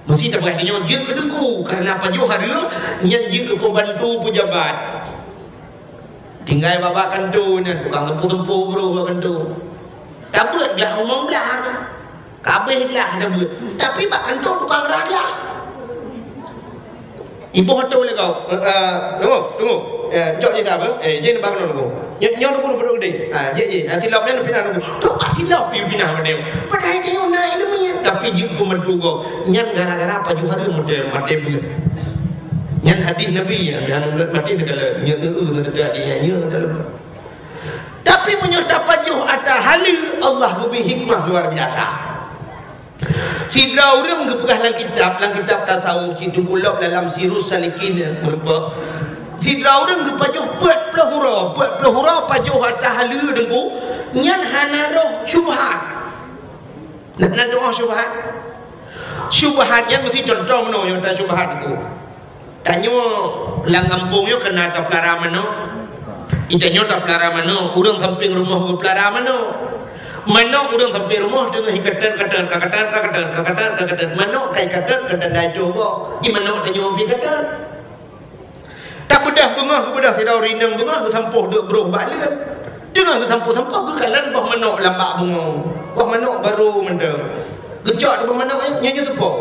Meusti tapeugah tanyoe jeuet keu teungku, kareuna pajoh hareuem nyan jeuet keu peumbantu peujabat. Tinggai bak-bak kantô nyan, tukang teumpo-teumpo brôh bak kantô. Tabeuet glah umong blah kan. Kabéh glah tabeuet. Tapi bak kantô tukang rah glah. Iboh atô lé kau. Eh, eh, tunggu, tunggu. Eh, cok jih apa? Eh, jih bak kantô tunggu. Nyoe, nyoe tunggu, tunggu, tunggu. Ah, jih, jih. Ah, silop nyan pinah tunggu. Tu pasti silop pinah pada. Padahai tanyoe na ileumèe. Tapi jih pun meutugo. Nyan gara-gara pajoh hareuem maté, maté beuet. Nyan hadih Nabi, nyan, nyan maté neukalon. Nyan, eh, eh, nyan teuka di nyan, nyan neukalon. Tapi meunyoe tapajoh ata haleue, Allah geubri hikmah luar biasa. Sidroe ureueng geupeugah lam kitab, lam kitab tasawuf, cit teungku lom dalam Sirus Salikin, eh, meurumpok. Sidroe ureueng geupajoh peuet ploh uroe, peuet ploh uroe pajoh ata haleue teungku, nyan hana roh syubhat. Nah, na doa syubhat. Syubhat nyan meusti contoh meunoe nyang ta syubhat tu. Tanyoe lam gampông nyoe keunan tapeulara manok. Di tanyoe tapeulara manok, ureueng sampéng rumoh geupeulara manok. Manok ureueng sampéng rumoh teungoh ikatet-katet, katet-katet, katet-katet. Manok ka ikatet, katet dai toh boh. Di manok tanyoe pih katet. Tabeudôh beungoh, geubeudôh sidroe rineueng beungoh, geusampôh duek broh bak leueb. Teungoh geusampôh-sampôh, geukalon boh manok lam bak beungoh. Boh manok barô mantong. Geucok di boh manok nyan, nyan jeuet teupo.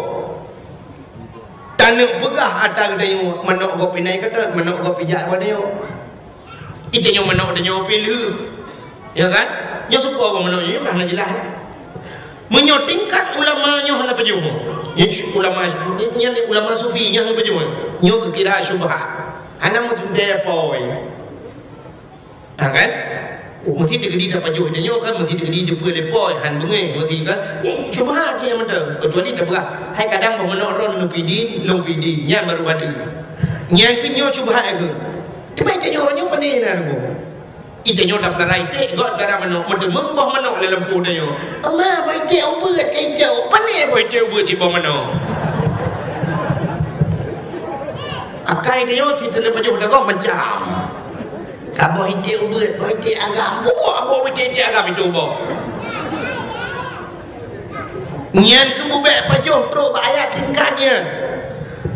Taneuk peugah ata geutanyoe, manok gob pih na ikatet, manok gob pih jak bak tanyoe. Di tanyoe manok tanyoe pih lheueh. Ya kan? Nyoe soe po boh manok nyoe, nyoe ka hana jeulaih. Meunyoe tingkat ulama nyoe hana pajoh. Nyoe ulama, nyan ulama sufi nyoe hana pajoh. Nyoe geukira syubhat. Hana meuteuntèe poi. Ha kan? Oh, meusti teukeudi tapajoh tanyoe kan, meusti teukeudi jumpa lé poi, han beungéh, meusti kan. Nyan syubhat cit nyang mantong. Kecuali tapeugah, hai kadang boh manok droen neupidin, lôn pidin, nyan baru ada. Nyan keuh nyoe syubhat keuh. Teuma tanyoe uroe nyoe pane na lôn. Di tanyoe tapeulara iték, gob peulara manok, meuteumeung boh manok lam lampôh tanyoe. Allah, boh iték ubeuet, ka iték, pane boh iték ubeuet cit boh manok. Akai tanyoe cit tapajoh dagoe macam. Ka boh iték ubeuet, boh iték agam, bubuak boh iték-iték agam itu boh. Nyan keuh bubèk pajoh trok bak ayat tingkat nyan.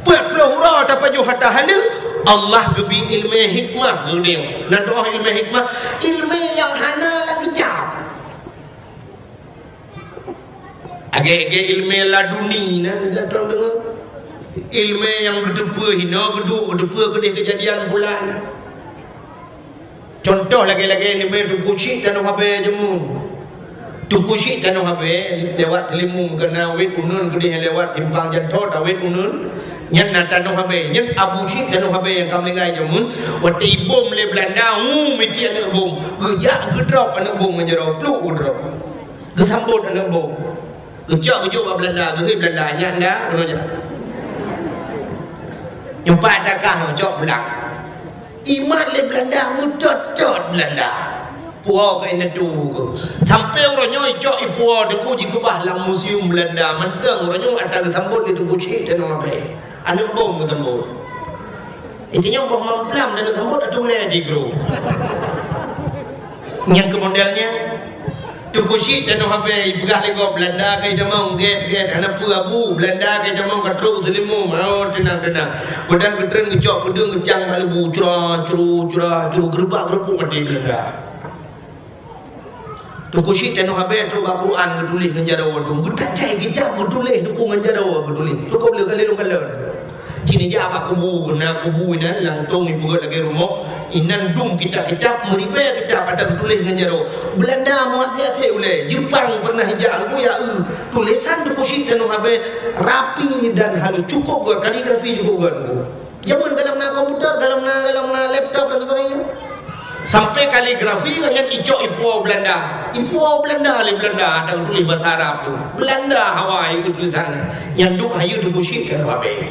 Peuet ploh uroe tapajoh ata haleue, Allah geubri ileumèe hikmah geutanyoe. Na teu'oh ileumèe hikmah, ileumèe nyang hana lam kitab. Agée-agée ilmu laduni na, dah tuan deungoe. Ilmu nyang geuteupeue hinoe, geuduek geuteupeue keudeh keujadian bulan. Cuntoh lagée-lagée ilmu Teungku Chik Tanoh Abée jameun. Teungku Chik Tanoh Abée lewat Teulimu, keunan wét uneun keudeh lewat simpang jalan tol, tawét uneun. Nyan na Tanoh Abée, nyan Abu Chik Tanoh Abée nyang ka meuninggai jameun. Watée ibom lé Beulanda, hu, meuti aneuëk bom. Geujak geudrop aneuëk bom ngon jaroe, pluk geudrop. Geusambot aneuëk bom. Geucok geujok bak Beulanda, geuhôi Beulanda, nyan dah, nyoe jak. Nyoe pat takah cok pulang. Imat lé Beulanda, meutot-tot Beulanda. Puwoe keu indatu. Sampoe uroe nyoe icok ipuwoe Teungku jikeubah lam museum Beulanda. Mantong uroe nyoe atra geusambot lé Teungku Chik Tanoh Abée. Aneuëk bom geusambot. Inti nyoe boh mamplam dan sambot ateueh ulée di gru. Nyang keu model nyan, Teungku Chik Tanoh Abée ipeugah lé gob Beulanda ka itamong gét-gét, hana peue Abu, Beulanda ka itamong ka trok Teulimu, oh, teunang-teunang. Padahai geutreun geucok peudeueng geucang bak lubu, cura, curu, cura, curu, geureubak-geureubuk maté Beulanda. Teungku Chik Tanoh Abée trok bak Quran geutuléh ngon jaroe tu. Geutacai kitab geutuléh, dukung ngon jaroe geutuléh. Cukôp lé kali lôn kalon. Cit ijak bak kubu, na kubu inan, lantong ipeugét lagée rumoh. Inan dum kitab-kitab, meuribée kitab ata geutuléh ngon jaroe. Beulanda meuaséh-aséh ulée. Jepang pernah ijak, lôn ya eu. Tulésan Teungku Chik Tanoh Abée rapi dan halus, cukôp gét, kaligrafi cukôp gét. Jameun galom na komputer, galom na, galom na laptop dan sebagainya. Sampai kaligrafi nyan icok ipuwoe Beulanda. Ipuwoe Beulanda lé Beulanda, atra geutuléh basa Arab tu. Beulanda hawa ieu tulésan. Nyan duek hayeue Teungku Chik Tanoh Abée.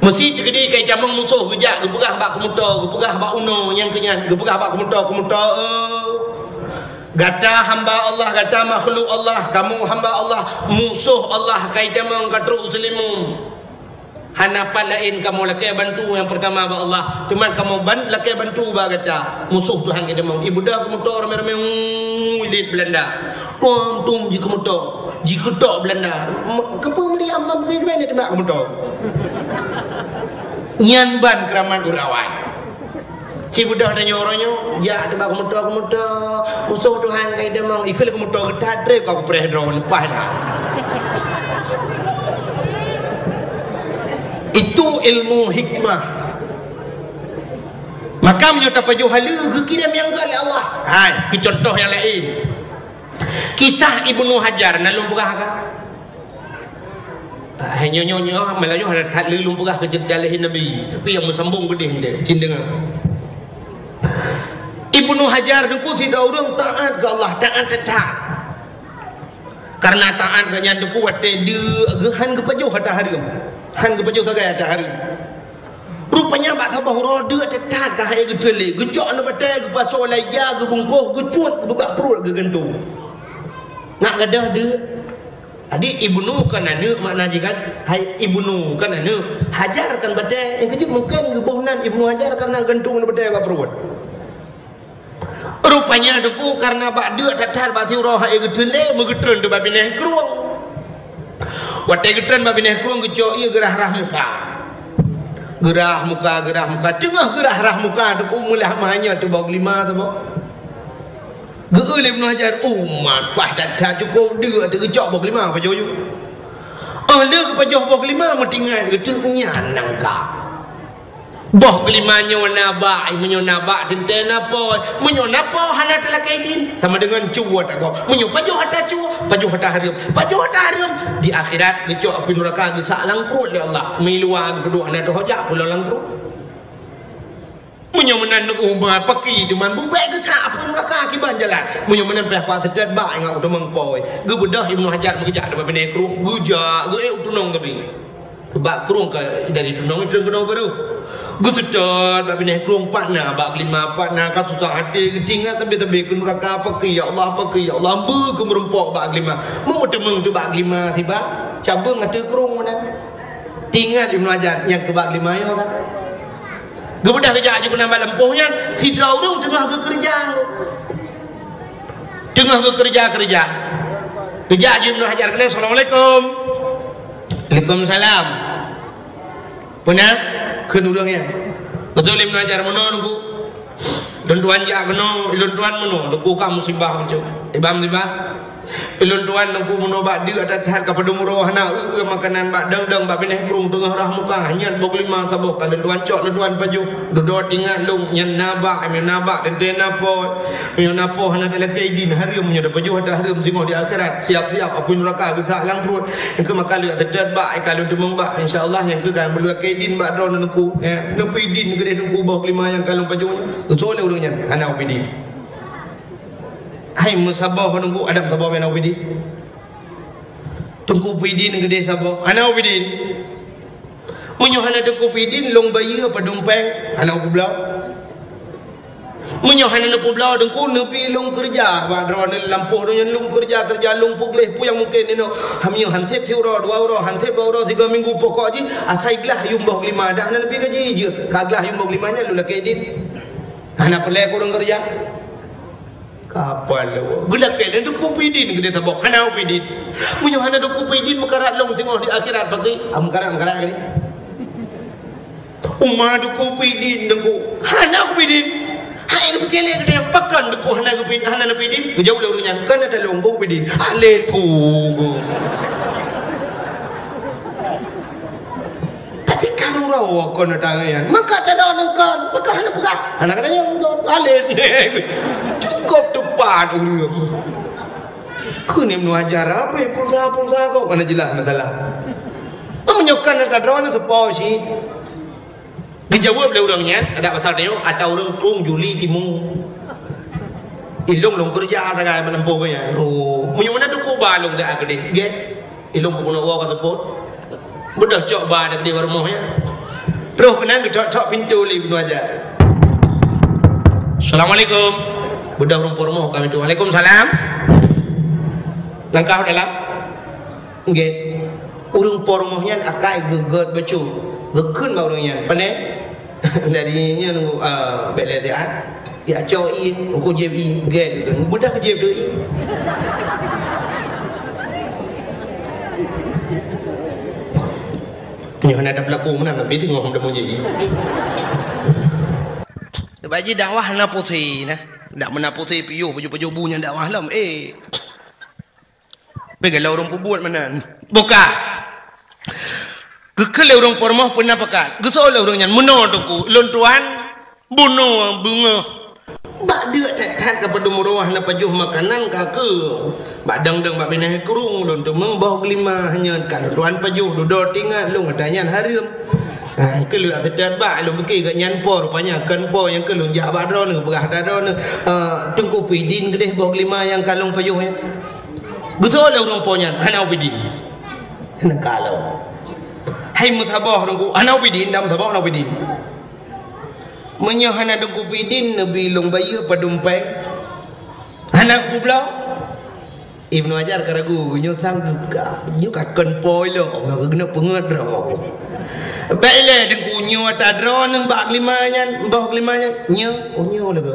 Meusi teukeudi ka itamong musoh geujak geupeugah bak keumeutô, geupeugah bak unoe nyang keu nyan, geupeugah bak keumeutô, keumeutô, eh, gata hamba Allah, gata makhluk Allah, kamoe hamba Allah, musoh Allah ka itamong ka trok u Teulimu. Hana pat laén kamoe lakée bantu nyang peurtama bak Allah, teuma kamoe ban-, lakée bantu bak gata. Musoh Tuhan geudeungoe, ibeudôh keumeutô ramé-ramé, uu, ilét Beulanda. Tom-tom jikeumeutô, jikeutok Beulanda. M-, keupeue Maryam ma beugét-beugét nibak keumeutô? Nyan ban keuramat ureuëng awai. Ci beudôh tanyoe uroe nyoe, jak teuba keumeutô-keumeutô, musoh Tuhan ka idamong, ikheun lé keumeutô geutat treb ka kupreh droe leupah lah. Itu ilmu hikmah. Maka meunyoe tapajoh haleue geukirém nyang gét lé Allah. Hai, keu contoh nyang laén. Kisah Ibnu Hajar na lôn peugah ka. Ah, nyoe, nyoe, nyoe, malah nyoe hana that lé lôn peugah keu ceurita lahé Nabi, tapi nyang meusambong keudeh nyoe, cit deungoe. Ibnu Hajar teungku sidroe ureuëng taát keu Allah, taát that-that. Kareuna taát geuh nyan teungku watée deuk geuh hán geupajoh ata hareuem, hán geupajoh sagai ata hareuem. Rupanya bak saboh uroe deuk that-that ka han ék geuteun lé, geucok lam batée, geupasoe lam ija, geubungkôh, geucut, geubeuet bak pruet, geugantung. Ngat gadôh deuk. Jadi, Ibnu kan aneuëk makna jih kan? Hai, Ibnu kan aneuëk. Hajar kan batée. Nyang keujeuet mungken geuboh nan Ibnu Hajar kareuna gantung lam batée bak pruet. Rupanya teungku kareuna bak deuk that-that bak siuroe han ék geuteun lé, meugeutreun teuk bak binéh krueng. Watée geutreun bak binéh krueng geucok ié geurah-rah muka. Geurah muka, geurah muka. Teungoh geurah-rah muka teungku meulah meuhanyot teuh boh glima teuh boh. Geu-eu lé Ibnu Hajar, umat, bah that-that cukôp deuk teuh geucok boh glima pajoh yue. Óh lheueh geupajoh boh glima meutingat geuteuk nyan nangka. Boh glima nyoe na bak, meunyoe na bak teuntée na po, meunyoe na po hana teulakée idin, sama deungon cue tagoe. Meunyoe pajoh ata cue, pajoh ata hareuem, pajoh ata hareuem, di akhirat geucok apui nuraka geusak lam pruet lé Allah. Miluwa geupeuduek hana teuhojak pulo lam pruet. Meunyoe meunan neuuh ma paki teuma beubek geusak apui nuraka kiban jalan. Meunyoe meunan payah kuat seutôt bak ingat u teumong poi. Geubeudôh Ibnu Hajar meugeujak teuma binéh krueng, geujak geuék u tunong geubi. Bak krueng ka dari tunong itu keunoe baru. Geuseutôt bak binéh krueng pat na, bak glima pat na, ka susah até geutingat tabe-tabe keu nuraka paki, ya Allah, paki, ya Allah, beu keu meurumpok bak glima. Meumeuteumong teuk bak glima tiba, cabeueng ateueh krueng meunan. Tingat Ibnu Hajar nyang keu bak glima nyoe kan. Geubeudôh geujak jih keunan bak lampôh nyan, sidroe ureuëng teungoh geukeureuja. Teungoh geukeureuja-keureuja. Geujak jih Ibnu Hajar keunan, "Assalamualaikum." "Waalaikumsalam." "Peue na?" kheun ureuëng nyan. Beutôi Ibnu Hajar, "Meunoe, Teungku. Lôn tuan jak keunoe, lôn tuan meunoe, Teungku ka musibah bacut." "Iban musibah?" Lôn tuan Teungku, meunoe bak deuk that-that ka padum uroe hana eu-eu makanan, bak dang-dang bak binéh krueng teungoh rhah muka, nyan boh glima saboh ka lôn tuan cok, lôn tuan pajoh. Dudoe teuingat lôn, nyan na bak, meunyoe na bak teuntèe na po. Meunyoe na po hana talakèe idin, hareuem, meunyoe tapajoh ata hareuem, singoh di akhirat siap-siap apui nuraka geusak lam pruet. Nyang keu maka lôn teutet bak, ka lôn teumeung bak, insya Allah. Nyang keu ka meulakèe idin bak droeneuh Teungku, eh, neupeuidin keudéh Teungku boh glima nyang ka lôn pajoh nyan. Soe lé ureueng nyan hana upeuidin. Hai meusaboh Teungku, Adam saboh meunan upeuidin. Teungku peuidin keudéh saboh, hana upeuidin. Meunyoe hana Teungku peuidin, lôn bayeue padum pèng, hana upubloe. Meunyoe hana neupubloe Teungku, neubi lôn keureuja bak droeneuh lampôh donya, lôn keureuja-keureuja lôn peugleh peue nyang mungken inoe. Meunyoe han sép siuroe, dua uroe, han sép dua uroe, sigoe minggu, pokok jih asai glah yuem boh glima, dak hana neubi gaji jeuet. Ka glah yuem boh glima nyan lôn lakèe idin. Hana peureulèe keu ureueng keureuja. Kapal lewat. Geulakèe lé Teungku peuidin keudéh saboh. Hana upeuidin. Meunyoe hana Teungku peuidin, meukarat lôn singoh di akhirat pati. Ah, meukarat, meukarat keudéh. Uma Teungku peuidin Teungku. Hana upeuidin. Hai geupike lé keudéh pakon Teungku hana geupeuidin, hana neupeuidin. Geujaweueb lé ureueng nyan, "Kon ata lôn, kon upeuidin." Alé Teungku. Tapi kan uroe kon datang nyan. Maka tadong kon, maka hana peugah. Hana kata nyan beutôi. Alet. Cukup tepat ureueng. Keuneuk meuajar apa pulsa-pulsa kok kana jeulaih masalah. Meunyoe kan tadong seupôt cit. Geujaweueb lé ureueng nyan, adak pasal tanyoe, ata ureueng krueng Juli Timu. Ilôn lôn keureuja sagai meulampôh nyan. Oh, meunyoe meunan Teungku ba lôn siat keudéh. Gét. Ilôn peubunoe woe ka seupôt. Beudôh cok ba dikeudeh bak rumoh nyan. Troh keunan geucok-cok pintoe lé Ibnu Hajar. "Assalamualaikum." Beudôh ureueng po rumoh ka pintoe. "Waalaikumsalam." Langkah u dalam. Nggih. Ureueng po rumoh nyan akai geugét bacut. Geukheun bak ureueng nyan. Pane? Dari nyan, ah, bèk lé siat. Ya, cok ié, uku jieb ié, gèt gitu. Beudah jieb tu ié. Nyoe hana ada pelaku menang, tapi tengok hom demu jieb ié. Sebab ji dakwah hana pusing nah. Dak meunan pusing piôh, pajoh-pajoh bu nyan dakwah lom. Eh. Pih galak ureueng peubuet meunan. Buka. Geukheun lé ureueng po rumoh peuna pakat. Geuseuôt lé ureueng nyan, "Meunoe Teungku, lôn tuan bunoe beungoh." Bak deuk that-that ka padum uroe hana pajoh makanan ka keu. Bak dang-dang bak binéh krueng lôn teumeung boh glima nyan ka lôn tuan pajoh, dudoe teuingat lôn ata nyan hareuem. Ha, keu lôn ata that bak lôn pike gobnyan po, rupanya kon po nyang keu lôn jak bak droeneuh, peugah ata droeneuh, eh, Teungku peuidin keudeh boh glima nyang ka lôn pajoh nyan. Geuseuôt lé ureueng po nyan, hana upeuidin. Hana kalon. Hai meusaboh Teungku, hana upeuidin, dak meusaboh hana upeuidin. Meunyoe hana Teungku peuidin, neubi lôn bayeue padum pèng. Hana kupubloe. Ibnu Hajar ka ragu, nyoe sang ka, nyoe ka kon po ilok, maka keuneuk peungeut droe. Bèk ilèe Teungku, nyoe ata droeneuh bak glima nyan, boh glima nyan, nyoe, oh, nyoe lagèe.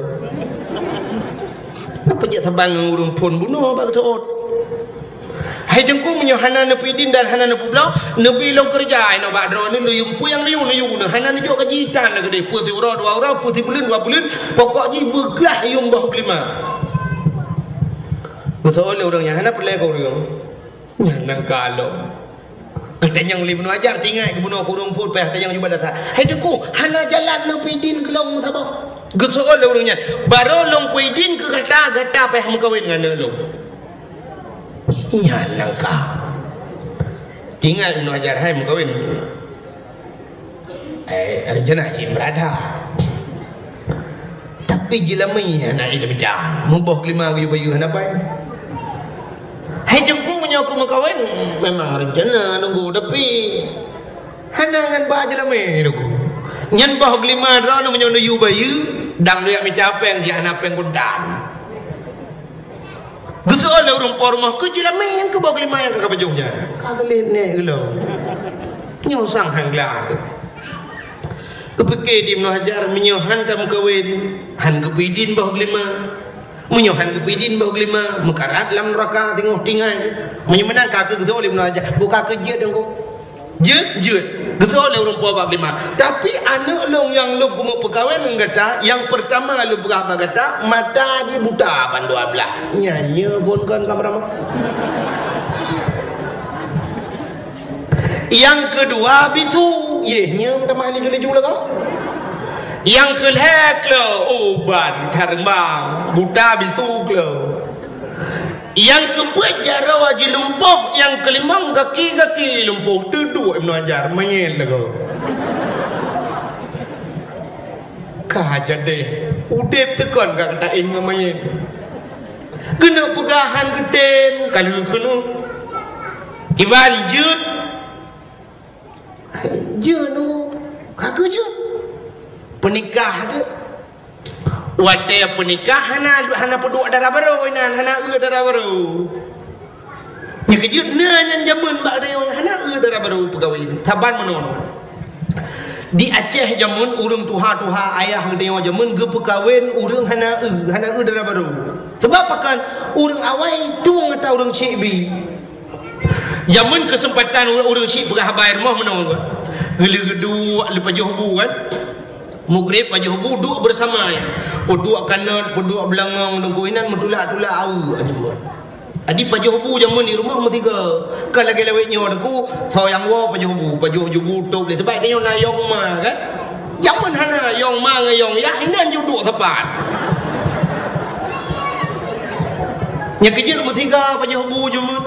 Apa jak saban ngon ureueng phôn bunoe bak geuseuôt? Hai Teungku, meunyoe hana neupeuidin dan hana neupubloe, neubi lôn keureuja inoe bak droeneuh, neuyue peue nyang neuyue, neuyue, hana neujok gaji tan lagèe deh, peue siuroe dua uroe, peue sibuleuen dua buleuen, pokok jih beuglah yuem boh glima. Geuseuôt lé ureueng nyan, hana peureulèe keu ureueng. Nyan nyang kalon. Geutanyong lé Ibnu Hajar, teuingat geubunoe keu ureueng phôn, payah tanyong jubah dasar. "Hai Teungku, hana jalan lôn peuidin keu lôn saboh?" Geuseuôt lé ureueng nyan, "Barô lôn peuidin keu gata, gata payah meukawen ngon aneuk lôn." Nyan nyang ka. Teuingat Ibnu Hajar, hai meukawen. Eh, rencana cit beurada. Tapi jeulamé hana jiteubiet. Muboh glima geuyue bayeue hana pai. Hai Teungku, meunyoe ku meukawen, memang rencana nunggu, tapi hana ngon ba jeulamé nunggu. Nyan boh glima droeneuh meunyoe neuyue bayeue, dang lôn jak mita péng, jak hana péng guntan. Geuseuôt lé ureueng po rumoh, "Keu jeulamé nyang keu boh glima nyang ka kapajoh nyan?" Ka geulet nèk geuh lom. Nyoe sang han glah teuh. Geupike di Ibnu Hajar, "Meunyoe han tameukawen, han geupeuidin boh glima. Meunyoe han geupeuidin boh glima, meukarat lam nuraka teungoh tinggai." Meunyoe meunan ka keuh geuseuôt lé Ibnu Hajar, buka keu jeuet Teungku. Jeuet, jeuet. Geusoe lé ureuëng po bak lima. Tapi aneuëk lôn nyang lôn keumeung peukawen ngon gata, nyang peurtama lôn peugah bak gata, mata jih buta ban dua blaih. Nyan nyoe phon kon ka meuramah. Nyang keudua bisu, yeh nyoe meutamah laju-laju lagoe. Nyang keulhée kleu, oh ban thareumbang, buta bisu kleu. Nyang keupeuet jaroe jilumpoh, nyang keulimong gaki-gaki jilumpoh. Teuduek Ibnu Hajar, manyét lagoe. Ka jadeh, udeb teukon ka taéh ngon manyét. Keuneuk peugah han geutem, ka lheueh keunoe. Kiban jeuet, jeuet nunggu, ka keu jeuet. Peunikah jeuet. Watée peunikah hana, hana peuduek dara barô inan, hana eu dara barô. Nyang keujeuet na nyan jameun bak tanyoe hana eu dara barô peukawén. Saban meunoe. Di Aceh jameun ureuëng tuha-tuha ayah geutanyoe jameun geupeukawen ureuëng hana eu, hana eu dara barô. Sebab pakon ureuëng awai tueng ata ureuëng syik bi. Jameun keuseumpatan ureuëng, ureuëng syik peugah haba i rumoh meunoe. Geuleu geuduek lé pajoh bu kan. Mugreb pajoh bu duek bersama ya. Peuduek kanot, peuduek beulangong, dengku inan meutulak-tulak awu aja buat. Adi pajoh bu jameun di rumoh meusiga. Ka lagée lawét nyoe dengku, soe nyang woe pajoh bu, pajoh bu top lé. Sebab tanyoe na yong ma kan. Jameun hana yong ma ngon yong yah inan juduk sapat. Nyang keujeuet meusiga pajoh bu jameun.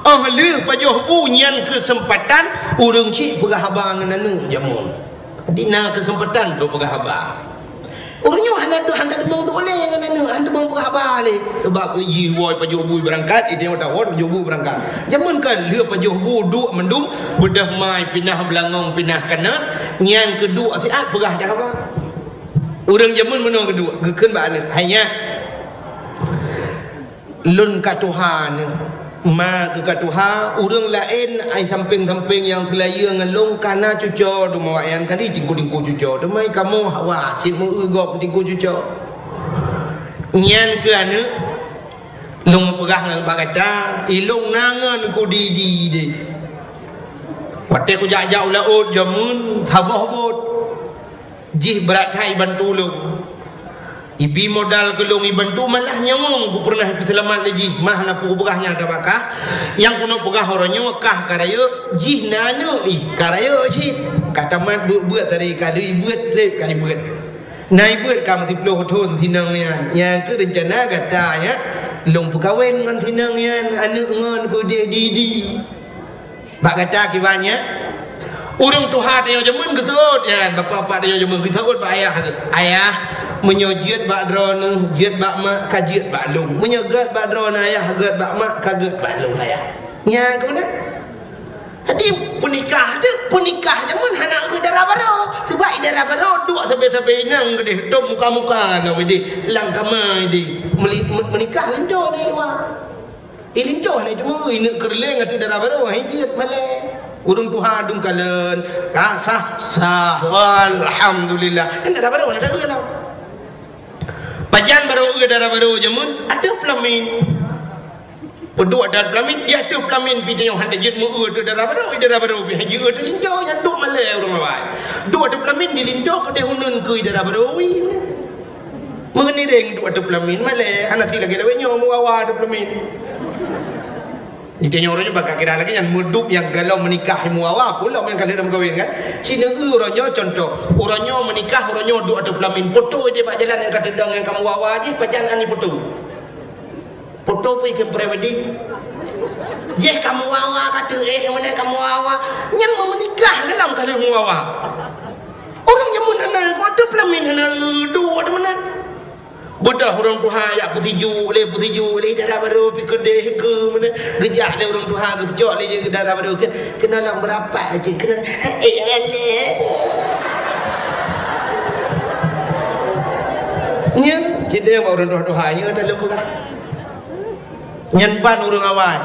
Oh lheueh pajoh bu nyan keuseumpatan ureuëng syik peugah haba ngon aneuëk jameun. Jadi na keuseumpatan untuk peugah haba. Ureuëng nyoe hana tu hana teumong tu ulée ngon aneuëk, hana teumong peugah haba lé. Sebab jih woe pajoh bu beurangkat, ide mata woe pajoh bu beurangkat. Jameun kan lheueh pajoh bu duek mandum, beudôh mai pinah beulangong pinah kanot, nyan keuduek siat peugah dah haba. Ureuëng jameun meunoe keuduek, geukheun bak aneuëk, hai nyak. Lôn ka tuha nyoe. Ma keu ka tuha, ureuëng laén ai sampéng-sampéng nyang seulayeue ngon lôn ka na cuco, teuma awaknyan kali tingku-tingku cuco, teuma kamoe hawa cit meu-eu gob tingku cuco. Nyan keuh aneuëk, lôn peugah ngon bak gata, ilôn na ngon ku di-di deh. Watée kujak-jak u laôt jameun saboh bot. Jih brat that ibantu lôn. Ibi modal keu lôn ibantu malah nyawöng ku peureunah ipeusalamat lé jih, mah na peue kupeugah nyan tabakah. Nyang keuneuk peugah uroe nyoe kah ka rayeuk, jih na aneuëk ih ka rayeuk cit. Ka tamat beuet-beuet tadi ka lheueh beuet treb ka ibeuet. Na ibeuet ka meusiplôh thon sinong nyan. Nyang keu reuncana gata nyan lôn peukawen ngon sinong nyan aneuëk ngon peudeh di-di. Bak gata kiban nyan, ureuëng tuha tanyoe jameun geuseuôt nyan, bapak-bapak tanyoe jameun geuseuôt bak ayah geuh, "Ayah, meunyoe jeuet bak droeneueh, jeuet bak mak, ka jeuet bak lôn. Meunyoe gét bak droeneueh ayah, gét bak mak, ka gét bak lôn ayah." Nyan keuh meunan. Jadi peunikah tu, peunikah jameun hana eu dara barô. Sebab i dara barô duek sabe-sabe inong geudeh, tom muka-muka ngon ideh, lam kama ideh. Meuli-, me-, meunikah linto ngon i luwa. Ilinto hana teuma ineuk keureuléng ateueh dara barô, hai jeuet malée. Ureuëng tuha dum kalon, ka sah, sah, alhamdulillah. Kan dara barô hana sapeue lom. Pajan barô eu dara barô jameun ateueh peulamin. Peuduek ateueh peulamin, di ateueh peulamin pih tanyoe hana jeuet meu-eu ateueh dara barô, dara barô pih hai jeuet ateueh linto, nyan duek malée ureuëng awai. Duek ateueh peulamin di linto keudeh uneun keu dara barô, ui. Meunireng duek ateueh peulamin malée, hana si lagée lawét nyoe meuwawa ateueh peulamin. Di tanyoe uroe nyoe bak kira lagée nyan meuduek nyang galom meunikah meuwawa, peue lom nyang ka lheueh meukawen kan. Ci neu-eu uroe nyoe contoh, uroe nyoe meunikah, uroe nyoe duek ateueh peulamin, poto jih bak jalan nyang ka teudong nyang ka meuwawa jih pajan ani poto. Poto pih keu pre-wedding. Jih ka meuwawa ka teuéh meunan ka meuwawa, nyang meumeunikah galom ka lheueh meuwawa. Ureuëng jameun hana kuat peulamin hana duek meunan. Beudôh ureuëng tuha jak peusijuek lé, peusijuek lé dara barô pih keudeh keu meunan. Geujak lé ureuëng tuha geupeucok lé jih dara barô keu keunoe lam beurapat cit keunoe. Eh, eh, eh. Nyan, cit deh ureuëng tuha-tuha nyan taleueng peugah. Nyan ban ureuëng awai.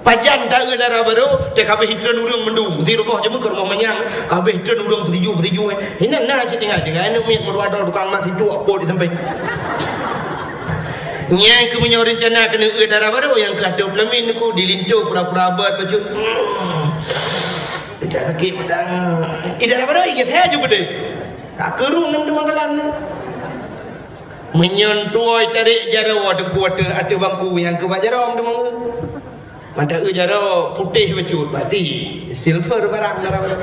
Pajan ta-eu dara barô, teuka habéh itreun ureuëng mandum. Di rumoh jameun keu rumoh manyang, habéh itreun ureuëng peusijuek-peusijuek. Inan na cit tinggai, tinggai aneuk miet meudua droe tukang mat sijuek pot di sampéng. Nyan keuh meunyoe reuncana keuneuk eu dara barô nyang keu ateueh peulamin ku di linto pura-pura beuet bacut. Hmm. Dak sakét pedang. Ih, dara barô, ih, geusé ju beudôh. Ka keurung ngon teumanggalan. Meunyoe tuwoe tarék jaroe teungku ateueh, ateueh bangku nyang keubat jaroe teumangga. Mata eu jaroe putéh bacut, berarti silver barang dara barô.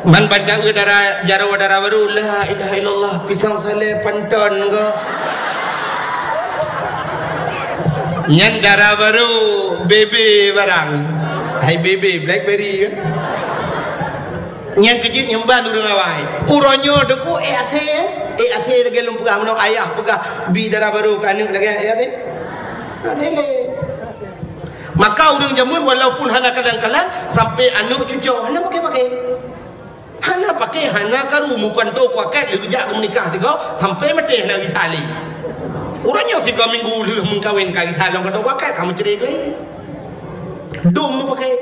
Man ban ta eu dara, jaroe dara barô, la ilaha illallah, pisang salé panton ko. Nyan dara barô, bebe barang. Hai bebe, blackberry kan? Nyang keujeuet nyang ban ureueng awai. Uroe nyoe teungku, eh, até, eh, até lagèe lôn peugah, meunoe ayah peugah, bi dara barô keu aneuk lagèe, eh, até. Até lé. Maka ureueng jameun walaupun hana kalan-kalan, sampai aneuk cucoe, hana paké-paké. Hana paké, hana karu, meupanto kuakat lé geujak keu meunikah sigoe, sampai maté hana gisa lé. Uroe nyoe sigoe minggu lheueh meukawen ka gisa lom ka tho kuakat, ka meucré lé. Dum meupaké.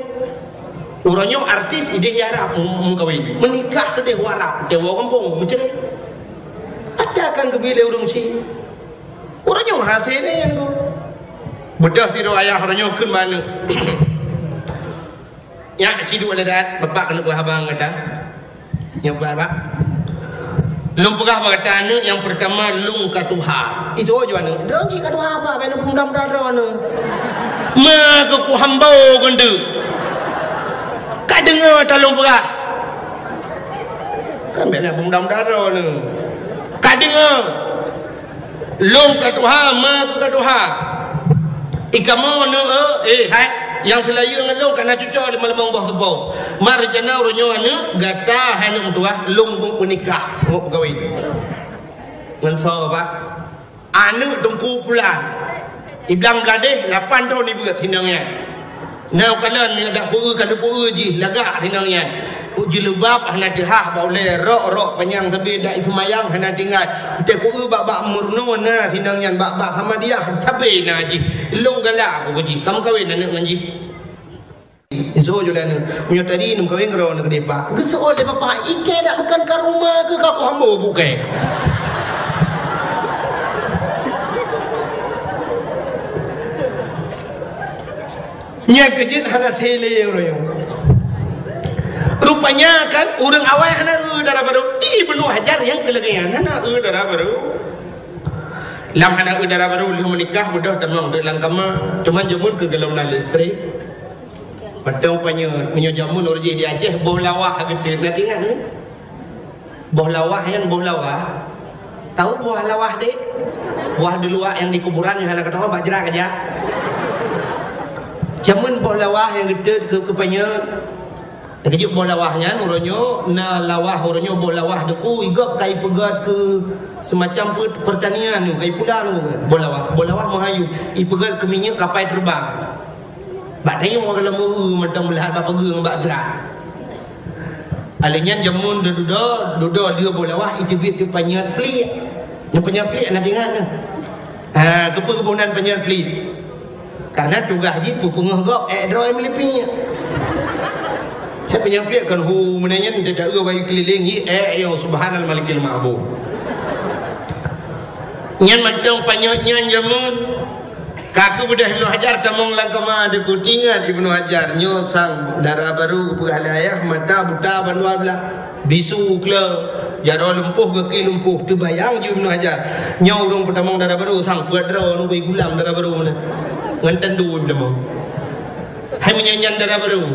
Uroe nyoe artis idéh i Arab meu-, meukawen. Meunikah idéh u Arab, tewoe gampông, meucré. Ata kan geubi lé ureueng chik. Uroe nyoe hasé lé nyan ko. Beudôh sidroe ayah uroe nyoe kheun bak aneuk. Nyak, ci duek lé that, bapak keuneuk beuhaba ngon gata. Nyoe, Bapak. Lôn peugah bak gata aneuk, nyang peurtama, lôn ka tuha. Isoe ju aneuk, "Droeneuh cit ka tuha, Pak, bèk neupeudalam droeneuh." Ma keu kuhambo geundeuk. Ka deungoe ta lôn peugah. Kan bèk neupeudalam droeneuh. Ka deungoe. Lôn ka tuha, ma keu ka tuha. Ikamoe neuk, eh, hai, nyang seulayeue ngon lôn ka na cucoe di malam boh seupôt. Ma reuncana uroe nyoe aneuk gata hai neuk meutuah, lôn meunikah, ngon peugawi. Ngon soe, Pak? Aneuk Teungku Pulan. Iblang Bladeh, lapan thon ibeuet sinong nyan. Na kalon nyang dak kueu ka lupue jih lagak sinong nyan. Ku jilbab hana teuhah bak ulèe, rok-rok panyang sabe dak iseumayang hana tinggai. Teukueu bak-bak meurunoe na sinong nyan, bak-bak Samadiyah sabe na jih. Lôn galak ku jih, ka meukawen aneuk ngon jih. Isoe ju lé aneuk, meunyoe tadi neumeukawen keudroe aneuk deh, Pak. Geuseuôt lé bapak, ikei dak meukan ka rumoh keu ka kuhambo bukée. Nyan keuh jeuet hana sélé ureuëng nyoe. Rupanya kan ureuëng awai hana eu dara barô. Ibnu Hajar nyang keu lagée nyan hana eu dara barô. Lam hana eu dara barô lheueh meunikah beudôh tamong deuek lam kama. Teuma jameun keu gohlom na listrik. Mantong panyöt, meunyoe jameun ureuëng jih di Aceh boh lawah geuteut, na teuingat ni? Boh lawah nyan boh lawah. Tahu boh lawah deh? Boh di luwa nyang di kuburan nyang hana keudroe bak jrat aja. Jameun boh lawah nyang geuteut keu, keu panyöt. Keujeuet boh lawah nyan uroe nyoe na lawah uroe nyoe boh lawah deku igop kai peugöt keu semacam pe-, pertanian nyoe kai pulan boh lawah. Boh lawah meuhayu ipeugöt keu minyeuk kapai teubang. Bak tayue mantong mantong meulat bak peugeueng bak jrat. Alèh nyan jameun dudoe, dudoe lheueh boh lawah iteubiet keu panyöt pliek. Nyang panyöt pliek na teuingat nyoe. Ha, keupeue geuboh nan panyöt pliek? Karena tugaih jih peupeungeuh gob ék droe meulipik. Hé panyöt pliek kan hu meunan nyan teuta eu bayu keuliléng jih ék yo subhanal malikil ma'bud. Nyan mantong panyöt nyan jameun. Ka keubeudôh Ibnu Hajar tamong lam kama deku tingat Ibnu Hajar nyoe sang dara barô geupeugah lé ayah mata buta bandua blah. Bisu klo jaroe lumpoh gaki lumpoh teubayang ju Ibnu Hajar. Nyoe ureuëng peutamong dara barô sang peuet droe nunggu gulam dara barô meunan. Ngon tandu peutamong. Hai meunyan dara barô.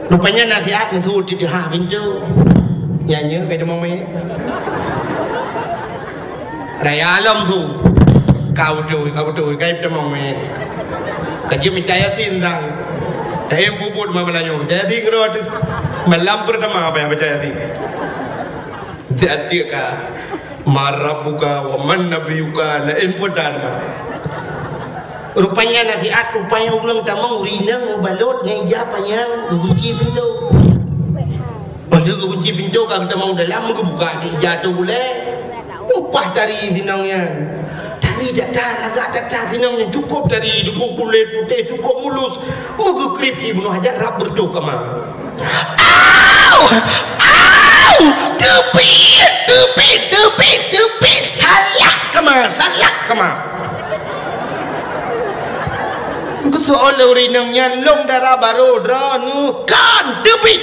Rupanya nasihat meusu titeuha pintoe. Nyan nyoe kai tamong mé. Raya lom su. Kau tu, kau tu, kai tamong mé. Ka jeuet mita Yasin sang. Tahem puput ma Meulayu. Yasin keudroe tu. Malam pertama apa yang baca Yasin? Tiap-tiap ka. Man rabbuka wa man nabiyuka la important. Rupanya nasihat, rupanya ureuëng tamong rinang meubalot ngon ija panyang geugunci pintoe. Padahai geugunci pintoe ka geutamong dalam meugeubuka ija tu bulée. Upah tari sinong nyan. Tari that-that, lagak that-that sinong nyan. Cukup tari, cukup kulét putéh, cukup mulus. Meugeukrip Ibnu Hajar rab beureutoh kama. Au! Au! Teubiet, teubiet, teubiet, teubiet. Salah kama, salah kama. Engkau Soe lôn rinong nyan lôn dara barô droeneuh kan teubiet.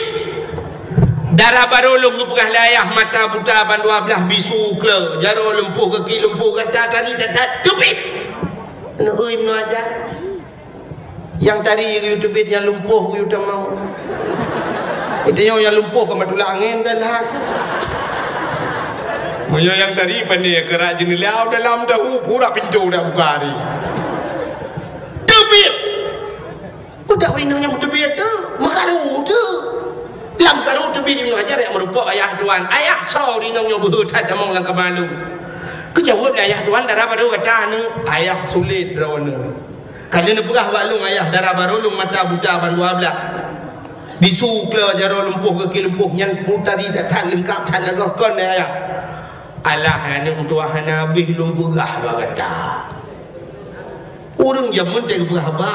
Dara barô lôn geupeugah lé ayah mata buta ban dua blaih bisu klo, jaroe lumpoh gaki lumpoh gata tari that-that teubiet. Neueu meuaja. Nyang tari geuyue teubiet nyang lumpoh geuyue tamong. Iteunyoe nyang lumpoh ka matulak angén dan lahat. Meunyoe nyang tari pandai keurak jeuneulia dalam tahu pura pintoe dak buka hari. Teubiet. Udah rinong nyang teubiet tu, meukaru tu. Lam karu teubiet Ibnu Hajar nyang meurupok ayah tuan. Ayah soe rinong nyoe beuhe that tamong lam kama lôn. Geujaweueb lé ayah tuan dara barô gata nyoe, ayah sulet droeneuh. Ka lheueh neupeugah bak lôn ayah dara barô lôn mata buta ban dua blaih. Bisu klo jaroe lumpoh gaki lumpoh nyan putari that-that leungkap that lagoh kon lé ayah. Alah aneuk meutuah hana habéh lôn peugah bak gata. Ureueng jameun teuh geupeugah haba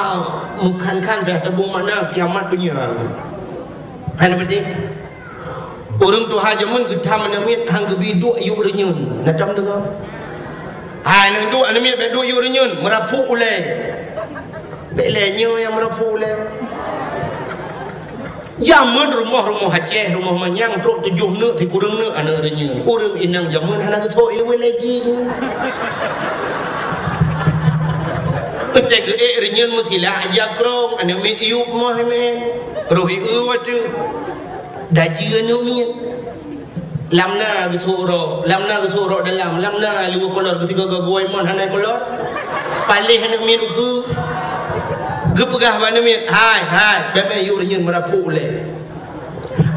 meukhan-khan beh tabong makna kiamat donya. Hana beutôi. Ureueng tuha jameun geutam aneuk miet han geubi duek yub reunyeun. Na tom deungoe? Hai, nang duek aneuk miet bèk duek yub reunyeun, meurapuk ulèe. Bèk lé nyoe nyang meurapuk ulèe. Jameun rumoh-rumoh Aceh, rumoh manyang trok tujoh neuk sikureueng neuk aneuk reunyeun. Ureueng inong jameun hana geuthok ilèe lé jih. Teuntèe geuék reunyeun meusilak jak krong, aneuk miet yub moh mén. Roh ieu watèe. Daji aneuk miet. Lam na geuthok rok, lam na geuthok rok dalam, lam na luweue kolor geusigoe geuguai mon hana kolor. Paléh aneuk miet ukeue. Geupeugah bak aneuk miet, "Hai, hai, bèk mé yub reunyeun meurapuk ulèe."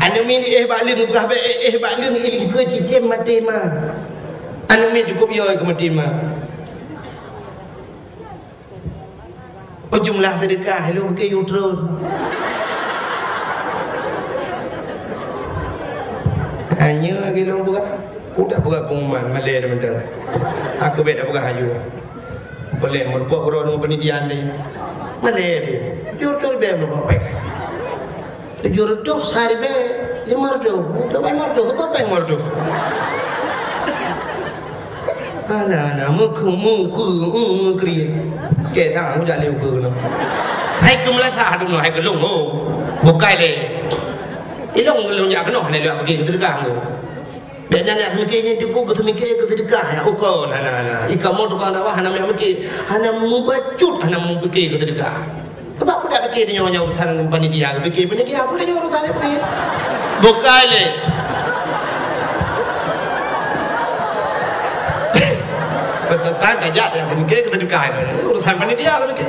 Aneuk miet éh bak leuen geupeugah bèk éh, éh bak leuen ilingkeue cicém maté ma. Aneuk miet cukôp yo keu maté ma. Oh, jumlah seudeukah lôn bukée yue tron. Hanya lagi lôn buka. Udah buka pengumuman, malèe teman-teman. Aku bèk dah buka haju. Boleh meureumpok keudroe deungon panitia ni. Malèe tu. Yue tron bèk meureumpok. Tujoh reutôh siribèe limong reutôh. Reutôh pèng limong reutôh, reutôh pèng limong reutôh. Ana, ana, meukeue, meukeue, meukeue kriet. Keu tan, kujak lé ukeue keunoe. Hai keu meulasah dum, hai keu lôn, ho. Bukai lé. Ilôn lôn jak keunoe, hana lôn jak pike keu seudeukah, ho. Bèk nyan jak seumike nyan tipu keu seumike keu seudeukah, ya, ukeue, hana, hana. Ikamoe tukang dakwah hana meuyak mike, hana meubacut, hana meupike keu seudeukah. Sebab peue dak pike tanyoe nyan urusan panitia, pike panitia, peue tanyoe urusan lain pike. Bukai lé. Beutôi kan tajak nyang pike keu seudeukah, urusan panitia keu pike.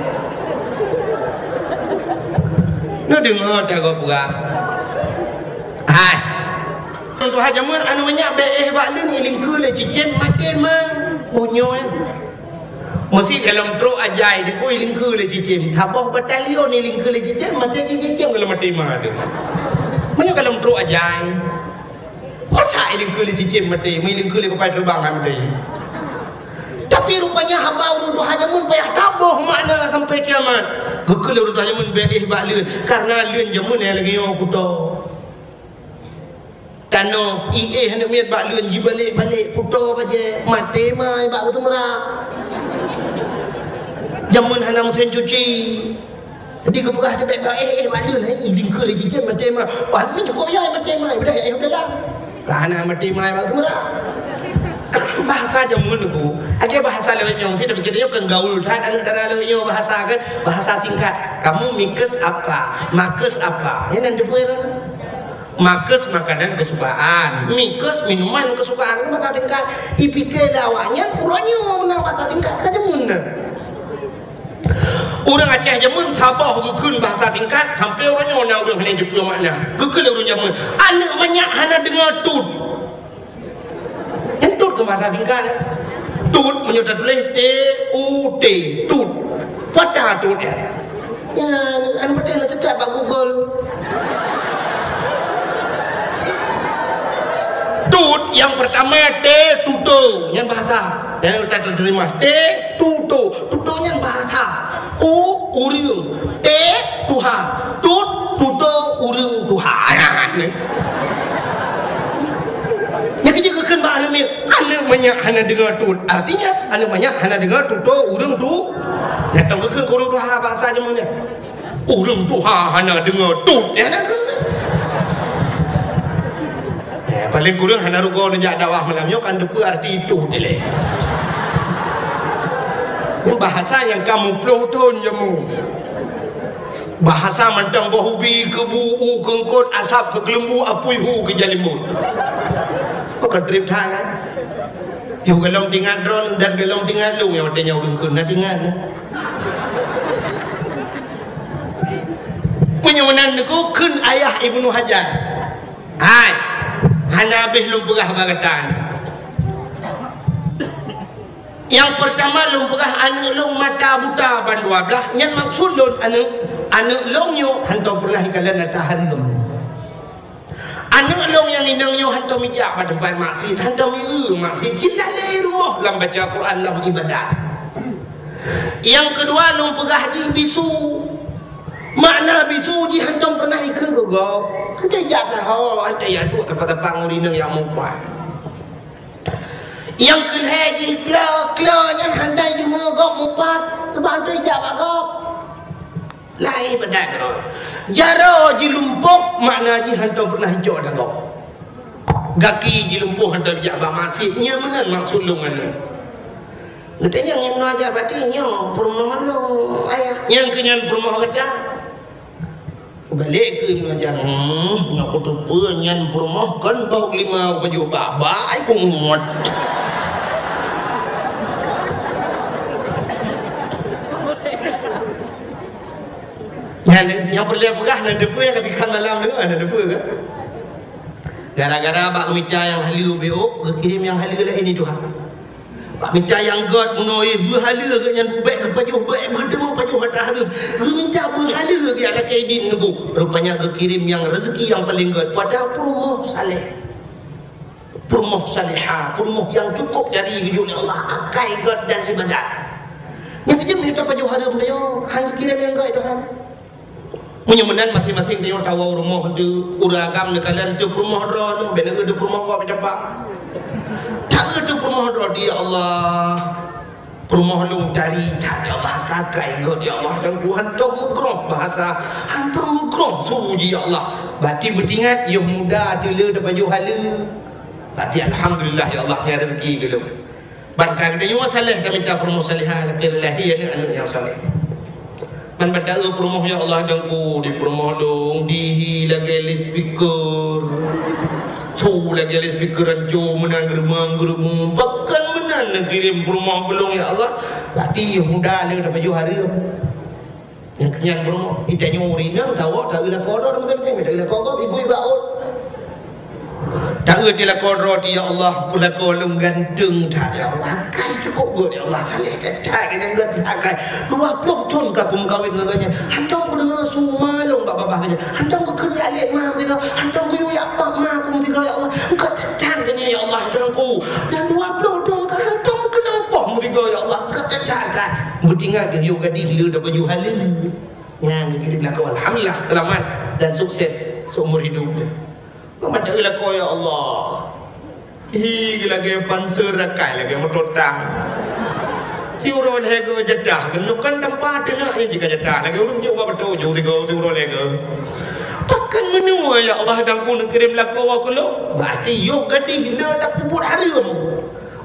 Neudeungoe teuh gob peugah. Hai. Tuha jameun aneuk manyak bèk éh bak leuen ilingkeue lé cicém maté ma. Boh nyoe. Meusi golom trok ajai di pui lingkeue lé cicém. Saboh batalion ilingkeue lé cicém, maté cicém golom maté ma teuh. Meunyoe golom trok ajai, masa ilingkeue lé cicém maté, meulingkeue lé kupai teubang maté. Tapi rupanya haba ureueng tuha jameun payah taboh makna sampai kiamat. Geukheun lé ureueng tuha jameun bèk éh bak leuen, karena leuen jameun nyang lagèe nyoe kuto. Tanoh, iéh aneuk miet bak leuen jibalek-balek kuto bajèe, maté ma bak geuteumeurak. Jameun hana meusén cuci. Jadi geupeugah teuh bèk éh, éh bak leuen, hai, lingkeue lé cicém maté ma. Wah, ni cukôp ya maté ma, udah éh udah lam. Lah hana maté ma bak geuteumeurak. Bahasa jameun tu, lagèe bahasa lawét nyoe, kita pikir nyoe kan gaul that, aneuk dara lawét nyoe bahasa kan, bahasa singkat. Kamu mikes apa? Makes apa? Nyan nan teupeue. Makes makanan kesukaan, mikes minuman kesukaan, kan bahasa tingkat. Ipike lé awaknyan uroe nyoe na bahasa tingkat ka jameun na. Ureueng Aceh jameun saboh geukheun bahasa tingkat, sampai uroe nyoe na ureueng hana jipeu makna. Geukheun lé ureueng jameun, aneuk manyak hana deungoe tut. Nyan tut keu bahasa singkat. Tut meunyoe tatuléh T U T, tut. Pata tut nyan. Ya, an patéh na teutab bak Google. Tut nyang pertama T, tuto, nyan bahasa. Nyan utak teurimong. T, tuto. Tuto nyan bahasa. U, ureueng. T, tuha. Tut, tuto, ureueng, tuha. Nyan keuh jeuet geukheun bak aneuk miet. Aneuk Manyak hana deungoe tut. Artinya, aneuk manyak hana deungoe tutoe ureueng tu. Nyang tong geukheun keu ureueng tuha bahasa jameun nyan. Ureueng tuha hana deungoe tut. Ya, hana deungoe. Eh, paling kureueng hana rugoe neujak dakwah malam nyoe kan teupeue arti tut ilée. Nyan bahasa nyang ka muplôh thon jameun. Bahasa mantong boh ubi keu bu, u keu eungkot, asab keu keuleumbu, apui hu keu jalimbot. Oh, ka treb that kan? Yoh golom teuingat droeneuh dan golom teuingat lôn nyang watée nyan ureueng kheun na teuingat. Meunyoe meunan Teungku, kheun ayah Ibnu Hajar. Hai, hana habéh lôn peugah bak gata nyoe. Nyang peurtama lôn peugah aneuk lôn mata buta ban dua blaih, nyan maksud lôn aneuk, aneuk lôn nyoe hantom peureunah jikalon ata hareuem. Aneuk lôn nyang inong nyoe hantom jijak bak teumpat maksiet, hantom jieu maksiet, jilalée rumoh lam baca Quran, lam ibadat. Nyang keudua lôn peugah jih bisu. Makna bisu jih hantom peureunah jikheun keu gob. Hantom jijak saho, hantom jiduek teumpat-teumpat ngon inong nyang mupat. Nyang keu lhée jih klo, klo nyan hana jideungoe gob mupat, sabab hana jijak bak gob. Laén peue that keudroe. Jaroe jilumpoh, makna jih hana peureunah jijak bak gob. Gaki jilumpoh hana jijak bak maksiet, nyan meunan maksud lôn nyan. Geutanyong Ibnu Hajar, "Berarti nyoe peurumoh lôn, Ayah?" Nyang keu nyan peurumoh gata. Balek keu Ibnu Hajar, "Hmm, nyoe kuteupeue nyan peurumoh kon boh limau baju bak-bak ai pungot." Nyan, nyang peureulée peugah nan teupeue nyang ka teuka malam tu, nan teupeue kan? Gara-gara bak mita nyang haleue B O, geukirém nyang haleue laén di tuha. Bak mita nyang gét meunoe beuhaleue geuh nyan bubek geupajoh bek beuteumé pajoh ata hareuem. Geumita beuhaleue geuh lakée idin nunggu. Rupanya geukirém nyang rezeki nyang paleng gét. Padahai peurumoh saleh. Peurumoh salehah, peurumoh nyang cukup jari geujok lé Allah, akai gét dan ibadat. Nyang keujeuet mita pajoh hareuem tanyoe, han geukirém nyang gét doh. Meunyoe meunan maséng-maséng tanyoe tawoe rumoh teuh, ureueng agam neukalon teuh peurumoh droe, bèk na teuh peurumoh gob campak. Tawoe teuh peurumoh droe, ya Allah. Peurumoh lôn tari that, ya Allah, akai gét, ya Allah, dan ku hantom meugroh bahasa, hantom meugroh su jih, ya Allah. Bati beutingat, yoh muda teuh le tapajoh haleue. Bati alhamdulillah, ya Allah, nyan rezeki geuh lôn. Ban ka geutanyoe saleh, tamita peurumoh salehah, lakée lahé aneuk-aneuk nyang saleh. Ban bak taeu peurumoh, ya Allah, dan ku di peurumoh lôn, dihi lagée loudspeaker. Su lagée loudspeaker ranco meunan geureumeung-geureumeung. Pakon meunan neukirém peurumoh keu lôn, ya Allah. Bati muda le tapajoh hareuem. Nyang keunyan peurumoh, itanyoe ureueng inong tawoe taeu lakoe droe, teuma-teuma taeu lakoe gob, ibu ibak ot. Taeu di lakoe droe, ya Allah, peurumoh lôn ganteng that, ya Allah. Akai cukup gét, ya Allah, saleh that, that, gét that, akai. Dua ploh thon ka kumeukawen ngon geuhnyan. Hantom kudeungoe su ma lôn bak babah geuhnyan. Hantom kukheun jak lé ma meusigoe. Hantom kuyue jak pak ma ku meusigoe, ya Allah. Gét that geuhnyan, ya Allah, Tuhanku. Dan dua ploh thon ka hantom keunong poh meusigoe, ya Allah. Gét that, that, akai. Beutingat geuh yoh gadih le tapajoh haleue. Nyang geukirém lakoe, alhamdulillah, seulamat dan sukses seumur hidup. Meumateu lakoe, ya Allah. Hi, lagée panser akai, lagée moto tang. Siuroe lhée geuh jadah, keunoe kan tampa teunak nyang jika jadah. Lagée ureueng jok bak beutôi, jok sigoe, siuroe lhée geuh. Pakon meunoe, ya Allah, dan ku neukirém lakoe keu lôn. Berarti yoh gadih le tapeubuet hareuem.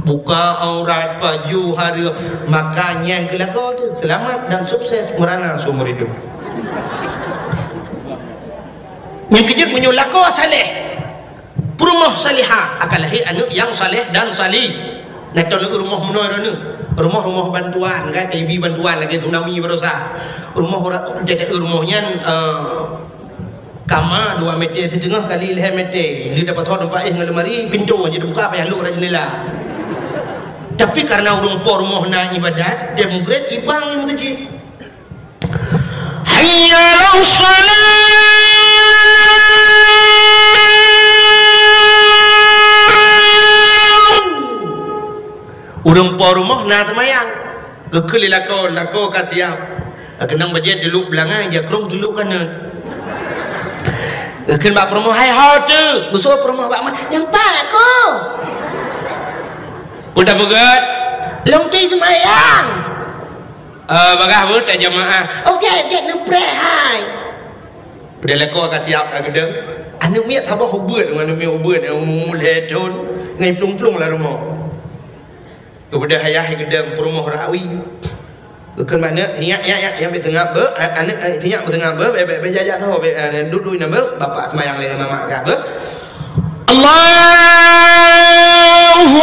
Buka aurat, pajoh hareuem, maka nyang keu lakoe teuh seulamat dan sukses meurana seumur hidup. Nyang keujeuet meunyoe lakoe saleh, peurumoh salehah, akan lahé aneuk nyang saleh dan sali. Na teuneuk rumoh meunoe droeneuh. Rumoh-rumoh bantuan, kan, T B bantuan lagée tsunami baroesa. Rumoh ura-, rumoh nyan, eh, Kama dua meter siteungoh kali lhée meter. Lheueh tapasoe teumpat éh ngon lemari, pintoe hana teubuka, payah lok rot jeundela. Tapi kareuna ureueng po rumoh na ibadat, tem mugrét ibang lam meuseujid. Hayya 'alas shalah. Ureueng po rumoh na seumayang. Geukheun lé lakoe, lakoe ka siab. Keunong bajée teulok beulangai, jakrong teulok kanan. Geukheun bak peurumoh, "Hai ho teuh?" Geusoe peurumoh bak ma, "Nyang pat ko." Peue tapeugah? Lôn teuh seumayang. Eh, bagah beuh tajamaah. Oke, gét neupreh hai. Peue lakoe ka siap ka geudong. Aneuk miet saboh ubeut, aneuk miet ubeut nyang umur lhèe thôn, ngon plueng-plueng lam rumoh. Geubeudôh ayah geudong peurumoh rawi. Geukheun manök, "Nyak, nyak, nyak, nyak, bèk teungab beuh, a-, aneuk, a, nyak beuh teungab beuh, bèk, bèk, bèk jak-jak saho, bèk, a, duek-duek inoe beuh, bapak seumayang lé ngon mamak kah beuh." Allahu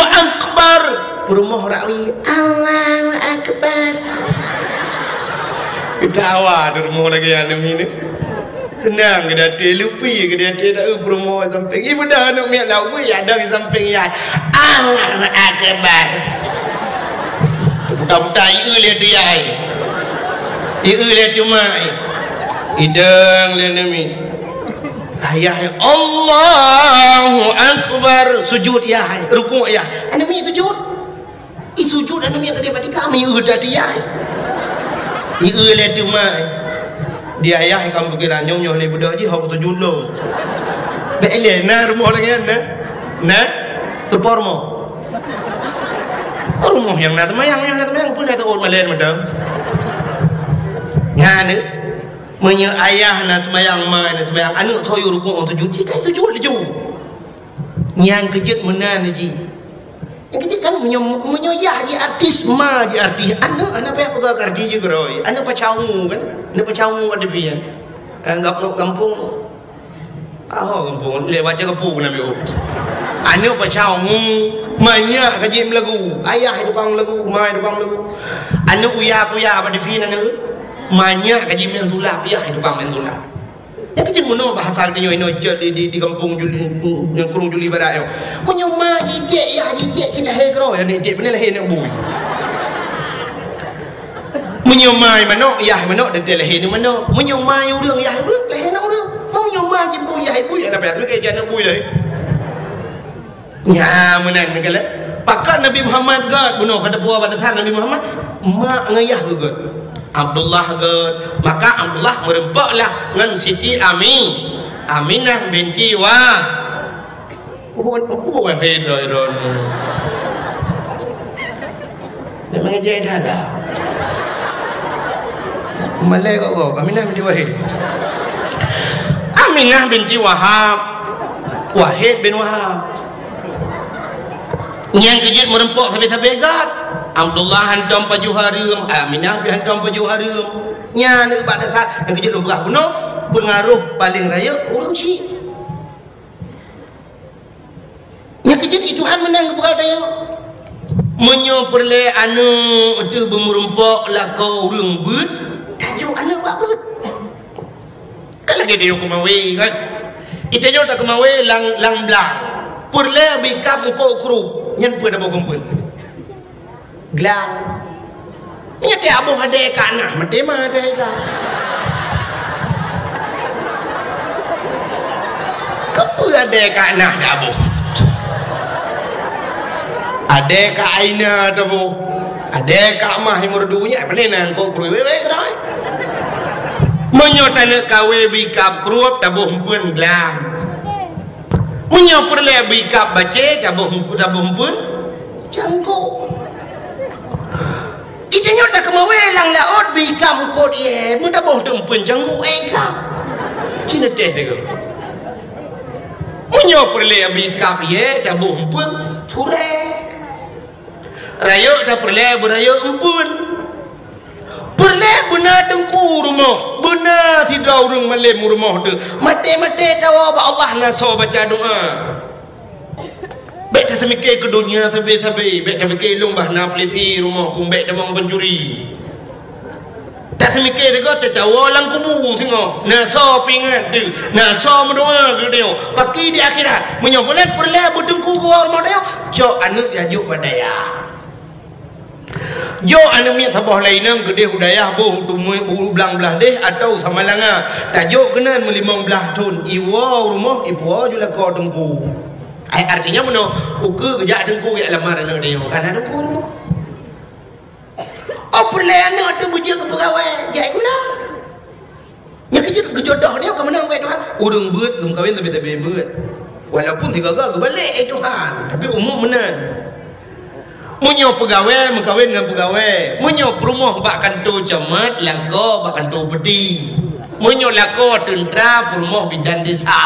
Akbar. Peurumoh rawi, "Allahu Akbar." Geutawa di rumoh lagèe aneuk miet. Seunang geuh di até, lupi geuh di até, taeu peurumoh sampéng. Ibeudôh aneuk miet laweueh, ada di sampéng yah. Allahu Akbar. Buta-buta, ieu lé di yah. Ieu lé cuma. Idong lé aneuk miet. Ayah, Allahu Akbar. Sujud yah, rukuk yah. Aneuk miet sujud. I sujud aneuk miet keudéh bak tika, meuieu tati yah. Ieu lé teuma. Di ayah ka meupikiran nyoe, nyoe lé beudôh jih, hok sujud lom. Bèk lé, na rumoh lagèe nyan, na? Na? Seupôt rumoh. Rumoh nyang na seumayang, nyang na seumayang, peue na teuôt malèe mantong. Nyan, meunyoe ayah na seumayang, ma na seumayang, aneuk soe yue rukuk ngon sujud, jih ka sujud laju. Nyang keujeuet meunan jih. Nyang keujeuet kan meunyoe, meunyoe yah jih artis, ma jih artis, aneuk hana payah peugah keu artis jih keudroe. Aneuk pacau ngu kan? Aneuk pacau ngu ada pih. Eh, gam-, gam-, gampông. Ah, gampông. Lé baca gampông na biôh. Aneuk pacau ngu, manyak ka jih meulagu. Ayah tukang meulagu, ma tukang meulagu. Aneuk uya-kuya bak T V na aneuk. Manyak ka jih main sulap, yah tukang main sulap. Nyan keuh jeuet meunoe bahasa geutanyoe inoe cit di, di, di gampông Juli, ngon krueng Juli Barat nyoe. Meunyoe ma jitiek, yah jitiek, cit lahé keudroe, nyan jitiek, beuna lahé aneuk bui. Meunyoe ma manok, yah manok, teuntèe lahé aneuk manok. Meunyoe ma ureueng, yah ureueng, lahé aneuk ureueng. Meunyoe ma jibui, yah bui, yah na payah, teuntèe aneuk bui lahé. Nyan meunan meugalak. Pakon Nabi Muhammad gèt bunoe, ka teupeue bak dasar Nabi Muhammad, mak ngon yah geuh gèt. Abdullah gèt. Maka Abdullah meureumpok lah ngon Siti Ami-, Aminah binti Wa-, hubungan, hubungan beda droeneuh. Nak mengejek dah lah. Malai kok kau, Aminah binti Wahid. Aminah binti Wahab. Wahid bin Wahab. Nyang keujeuet meureumpok sabe-sabe gèt. Abdullah hantom pajoh hareuem, Aminah pih hantom pajoh hareuem. Nyan bak dasar nyang keujeuet lôn peugah bunoe, peungaroh paleng rayeuk ureueng chik. Nyang keujeuet di Tuhan meunan geupeugah tanyoe. Meunyoe peureulèe aneuk teuh beumeureumpok lakoe ureueng beuet, tajok aneuk bak beuet. Kan lagèe tanyoe keumawe kan? Di tanyoe takeumawe lam, lam blang. Peureulèe bri kab eungkôt krup, nyan peue taboh keu eumpeuen? Glang. Nyoe teuh aboh adèe ka na, maté ma adèe ka. Keupeue adèe ka na taboh? Adèe ka aina taboh. Adèe ka mah imur dunya, pane na eungkôt krup wèk-wèk keudroe. Meunyoe taneuk kawé bri kab krup taboh eumpeuen glang. Meunyoe peureulèe bri kab bacé taboh, taboh eumpeuen cangkok. Di tanyoe takeumawe lam laôt bri kab eungkôt yèe, meutaboh teumpeuen cangkok éh kab. Cina teh teuh. Meunyoe peureulèe bri kab yèe, taboh eumpeuen surèe. Rayeuk tapeureulèe beurayeuk eumpeuen. Peureulèe beuna teungku rumoh, beuna sidroe ureueng malém rumoh teuh. Maté-maté tawoe bak Allah na soe baca doa. Bèk taseumiké keu donya sabe-sabe, bèk tapike lôn bah na polisi rumoh kong bèk tamong pancuri. Taseumiké sigoe teuh tawoe lam kubu singoh, na soe peuingat teuh, na soe meudoa keu tanyoe. Paki di akhirat, meunyoe buleuen peureulèe beuteungku geuwoe rumoh tanyoe, cok aneuk tajok bak dayah. Jok aneuk miet saboh lé inong keudéh u dayah boh u Tumut, u Blang Blahdéh atawa Samalanga. Tajok keunan meulimong blaih thon, iwoe u rumoh, ipuwoe ju lakoe teungku. Ai, artinya meunoe, ukeue geujak teungku jak lamar aneuk tanyoe, ka na teungku u rumoh. Oh, peureulèe aneuk teuh beujeuet keu peugawèe, jak sikula. Nyang keujeuet geujodoh nyoe ka meunan, wahai Tuhan. Ureueng beuet geumeukawen sabe-sabe beuet. Walaupun sigaga geubalek, eh Tuhan, tapi umum meunan. Meunyoe peugawée, meukawen ngon peugawée. Meunyoe peurumoh bak kantô camat, lakoe bak kantô upeti. Meunyoe lakoe teuntra, peurumoh bidan desa.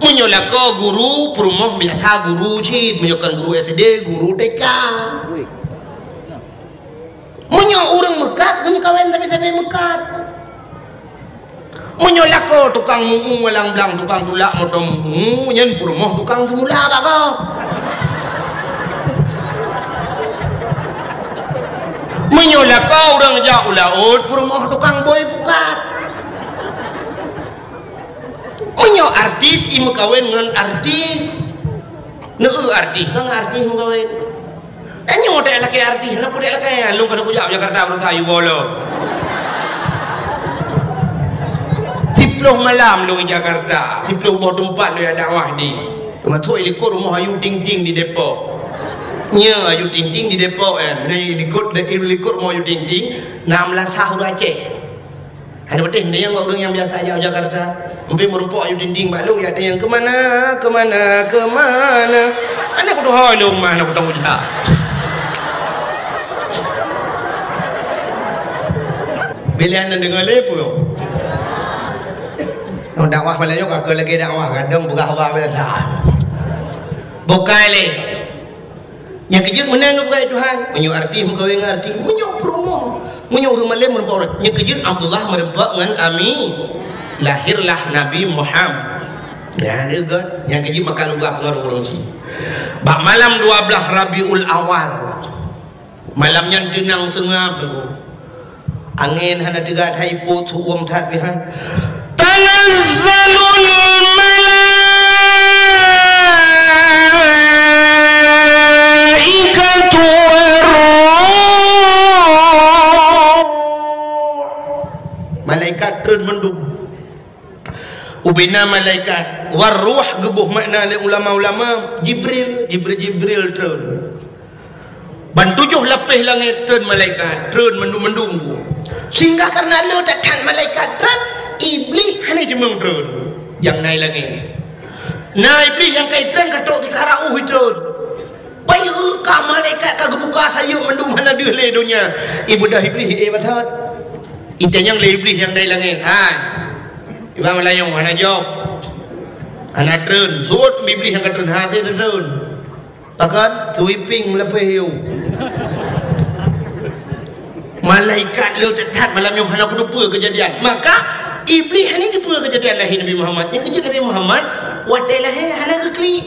Meunyoe lakoe guru, peurumoh biasa guru cit. Meunyoe kon guru S D, guru T K. Meunyoe ureuëng meukat, keuneuk kawen sabe-sabe meukat. Meunyoe lakoe tukang meu-eu walang blang, tukang tulak moto meu-eu, nyan peurumoh tukang seumula bak gob. Meunyoe lakoe ureuëng jak u laôt, peurumoh tukang bôi pukat. Meunyoe artis, imeukawen ngon artis. Neu-eu artis, ngon artis meukawen. Tanyoe tak lakée artis, hana peue tak lakée. Lôn ka kujak Jakarta beurasa yue bolo. Siploh malam lôn di Jakarta, siploh boh teumpat lôn jak dakwah di. Teumasok i likot rumoh Ayu Ting Ting di Depok. Nya Ayu Ting Ting di Depok kan. Nah, i likot, i likot rumoh Ayu Ting Ting, na meulasah ureuëng Aceh. Hana patéh, nyan bak ureuëng nyang biasa jak u Jakarta. Sampai meurumpok Ayu Ting Ting bak lôn, jak tanyong, "Kemana, kemana, kemana?" Hana kutuho lôn mah, hana kutong ujak. Bila hana deungoe lé peue. Nyoe dakwah malam nyoe ka keu lagée dakwah, kadang peugah haba biasa. Bukai lé. Nyang keujeuet meunan geupeugah Tuhan, meunyoe artis meukawen ngon artis, meunyoe peurumoh, meunyoe ureuëng malém meureumpok ureuëng. Nyang keujeuet Abdullah meureumpok ngon Ami, lahirlah Nabi Muhammad. Nyan geuh, nyang keujeuet maka lugah ngon ureuëng cit. Bak malam dua blaih Rabiul Awal, malam nyan teunang seungab. Angén hana teuga that, ipot, su-uem that pih han. Tanazzalul malaikatu war-ruh. Malaikat treun mandum. Ubena malaikat, war-ruh geuboh makna lé ulama-ulama, Jibril, Jibril, Jibril treun. Ban tujoh lapéh langét treun malaikat, treun mandum-mandum. Sehingga karena le that-that malaikat treun, Iblih hana jimeueng treun. Nyang na i langét. Na Iblih nyang ka itreun ka trok sikara uh itreun. Bayeue ka malaikat ka geubuka sayeuep mandum hana deuh lé donya. Ibeudôh Iblih, eh, basot. Itanyong lé Iblih nyang na i langét, "Hai, Iban Meulayu hana jaweueb. Hana treun." Sot Iblih nyang ka treun, "Hase treun." Pakon? Sweeping lapéh yue. Malaikat le that-that malam nyoe hana kuteupeu keujadian. Maka Iblih hana teupeu keujadian lahé Nabi Muhammad. Nyang keujeuet Nabi Muhammad watée lahé hana geuklik.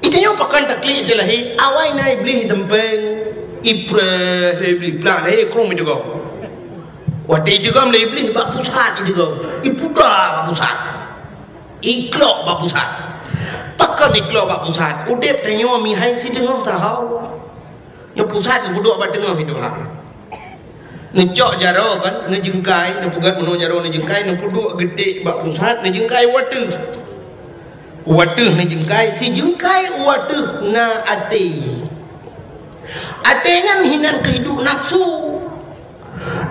Itanyoe pakon taklik ite lahé, awai na Iblih iteumpeng, ipreh lé Iblih, plah lahé krueng iteugom. Watée iteugom lé Iblih bak pusat iteugom, ipuda bak pusat. Iklok bak pusat. Pakon iklok bak pusat? Udeb tanyoe mihai siteungoh saho. Nyoe pusat geupeuduek bak teungoh itu ha. Neucok jaroe kan, neujeungkai, neupeugét meunoe jaroe neujeungkai, neupeuduek geudek bak pusat, neujeungkai u ateueh. U ateueh neujeungkai, sijeungkai u ateueh na até. Até nyan hinan keuhidup nafsu.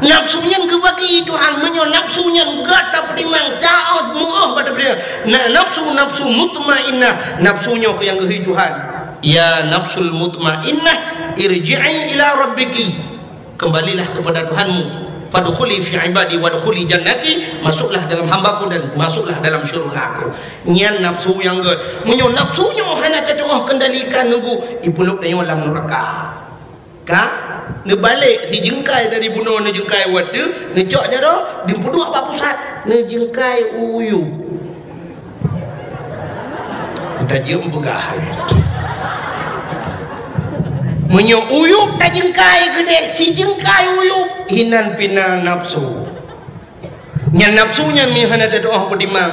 Nafsu nyan geubagi Tuhan, meunyoe nafsu nyan gata peutimang, taát, meu'oh gata peutimang. Na nafsu, nafsu mutmainnah, nafsu nyoe keuh nyang geuhi Tuhan. Ya nafsul mutmainnah, irji'i ila rabbiki. Kembalilah kepada Tuhanmu. Fadkhuli fi ibadi wadkhuli jannati, masuklah dalam hamba-Ku dan masuklah dalam syurga-Ku. Nyan nafsu nyang gét. Meunyoe nafsu nyoe hana tatu'oh kendalikan nunggu, ipeulop tanyoe lam neuraka. Ka? Neubalek sijeungkai dari bunoe neujeungkai u ateueh, neucok jaroe, neupeuduek bak pusat, neujeungkai u yup. Tajeuem peugah. Meunyoe u yup tajeungkai geudeh, sijeungkai u yup, hinan pih na nafsu. Nyan nafsu nyan meunyoe hana tatu'oh peutimang,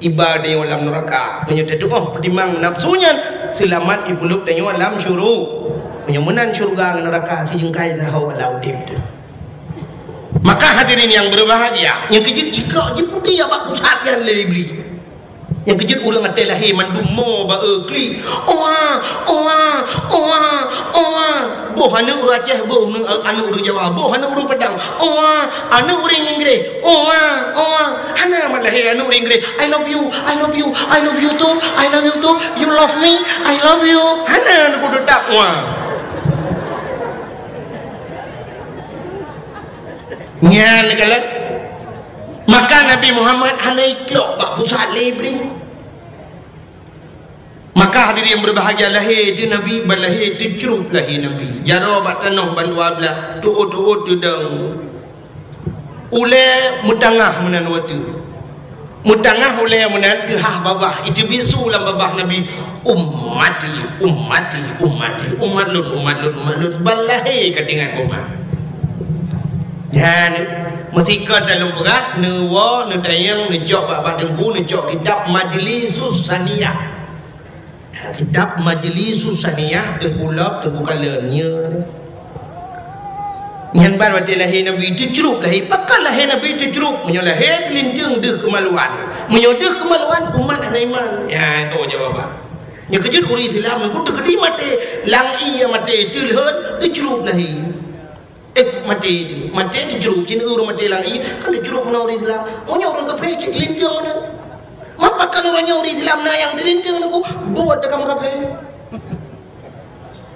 iba tanyoe lam neuraka. Meunyoe tatu'oh peutimang nafsu nyan, seulamat ipeulop tanyoe lam syuru-, meunyoe meunan syeuruga ngon neuraka sijeungkai saho lam udeb teuh. Maka hadirin yang berbahagia, nyang keujeuet jikok jiputéh bak pusat nyan lé Iblih. Nyang keujeuet ureuëng até lahé mandum mo ba-e klik. Oa, oa, oa, oa. Boh aneuk ureuëng Aceh, boh aneuk ureuëng Jawa, boh aneuk ureuëng Padang. Oa, aneuk ureuëng Inggris. Oa, oa. Hana mat lahé aneuk ureuëng Inggris. "I love you, I love you, I love you too, I love you too. You love me, I love you." Hana aneuk ureuëng tak oa. Nyan kalon. Maka Nabi Muhammad hana iklok bak pusat lé Iblih. Maka hadirin yang berbahagia, lahé di Nabi, ban lahé teucrup lahé Nabi. Jaroe bak tanoh ban dua blah, tuot-tuot teudong. Ulée meutangah meunan watée. Meutangah ulée meunan teuhah babah, iteubiet su lam babah Nabi, "Ummati, ummati, ummati, umat lôn, umat lôn, umat lôn." Ban lahé ka tinggai koma. Nyan, meusikot lam peugah, neuwoe, neutanyong, neucok bak, bak teungku, neucok kitab Majlisus Saniyah. Kitab Majlisus Saniyah, Teungku Lop, Teungku Kalon, nyan. Nyan ban watée lahé Nabi teucrup lahé. Pakon lahé Nabi teucrup? Meunyoe lahé teulinteung deuh keumaluan. Meunyoe deuh keumaluan, umat hana iman. Nyan, tu jawaban. Nyang keujeuet ureuëng Islam, meunyoe teukeudi maté lam ié maté, teulheuet, teucrup lahé. Eh, maté tu. Maté teucrup, cit ureuëng maté lam ié, kan teucrup meunan ureuëng Islam. Meunyoe ureuëng kafé, cit linteung meunan. Mapa kan ureuëng nyoe ureuëng Islam na nyang teulinteung nunggu buet dagam kafé.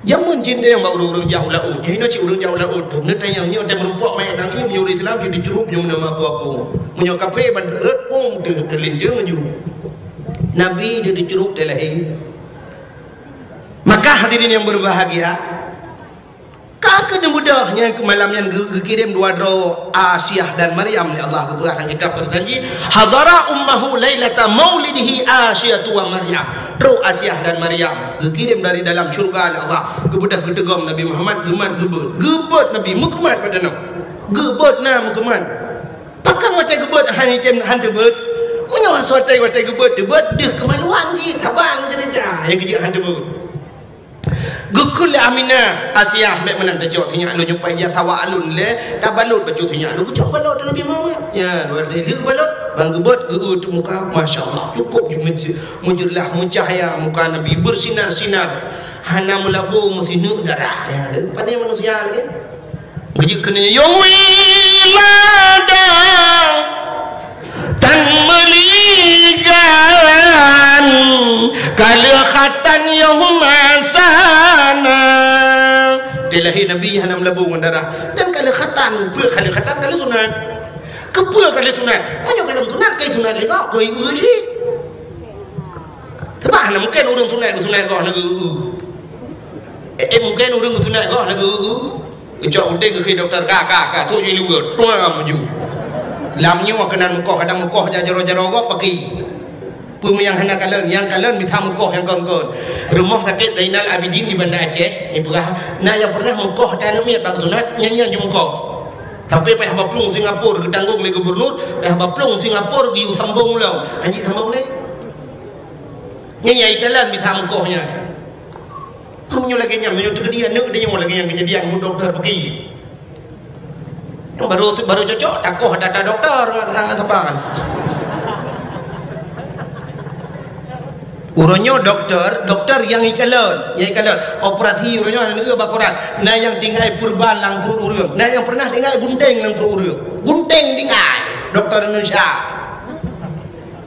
Jameun cit nyang bak ureuëng-ureuëng jak u laôt. Nyoe cit ureuëng jak u laôt. Neutanyong nyoe teuh meurumpok manyét lam ié, meunyoe ureuëng Islam cit teucrup nyoe meunan aku-aku. Meunyoe kafé ban rhot pong teuh teulinteung laju. Nabi teucrup teuh lahé. Maka hadirin yang berbahagia, ka keuneuk beudôh nyang keu malam nyan geu-, geukirém dua droe Asiah dan Maryam lé Allah geupeugah lam kitab Perjanjian, "Hadara ummahu lailata maulidihi Asiyatu wa Maryam." Trok Asiah dan Maryam geukirém dari dalam syurga lé Allah, geubeudôh geuteugom Nabi Muhammad, geumat geubeuet. Geubeuet Nabi, meukeumat pada nyoe. Geubeuet na meukeumat. Pakon watée geubeuet hana item han teubeuet? Meunyoe watée, watée geubeuet teubeuet, deuh keumaluan jih, saban ceurita nyang keujeuet han teubeuet. Geukheun lé Aminah, "Asiah, bék meunan tacok sinyak lôn nyoe, paih jak sawa alun lé, tabalot bacut sinyak lôn." Geucok balot Nabi Muhammad. Ya, lheueh balot, ban geubeuet, geu-eu teuk muka, masya Allah, cukôp meuj-, meujeulaih, meucahya muka Nabi, beusinar-sinar, hana meulabô meusineuk darah. Ya, dan padé manusia lagée. Geujeuet keunoe, "Ya wilada, tan meuligan, ka lheueh khatan yoh masana." Teulahé Nabi hana meulabô ngon darah. Dan ka lheueh khatan, peue ka lheueh khatan, ka lheueh sunat. Keupeue ka lheueh sunat? Meunyoe ka lheueh sunat, ka sunat lé gob, keu ié cit. Teuma hana mungken ureuëng sunat geusunat goh na geu-eu. Eh, eh, mungken ureuëng geusunat goh na geu-eu. Geucok geunteng geukheun dokto, "Ka, ka, ka, sôk jih lugoe, tuang maju." Lam nyoe keunan meukoh, kadang meukoh jak jaroe-jaroe gob paki. Peue nyang hana kalon, nyang kalon mita meukoh nyang kon-kon. Rumoh Sakét Zainal Abidin di Banda Aceh, nyan peugah, na nyang pernah meukoh ata aneuk miet bak sunat, nyan, nyan jimeukoh. Tapi payah baplueng Singapura geutanggong lé gubernur, payah baplueng Singapura geuyue sambong ulang. Hanjeuet sambong lé. Nyan nyang ikalon mita meukoh nyan. Meunyoe lagée nyan, meunyoe teukeudi aneuk tanyoe lagée nyan keujadian, bu dokto peuki. Nyang baru, baru cocok, takoh data dokto ngon sa-, saban. Uroe nyoe dokto, dokto nyang ikalon, nyang ikalon. Operasi uroe nyoe hana neueu bak koran. Na nyang tinggai purban lam pruet ureuëng. Na nyang pernah tinggai gunting lam pruet ureuëng. Gunting tinggai. Dokto Indonesia.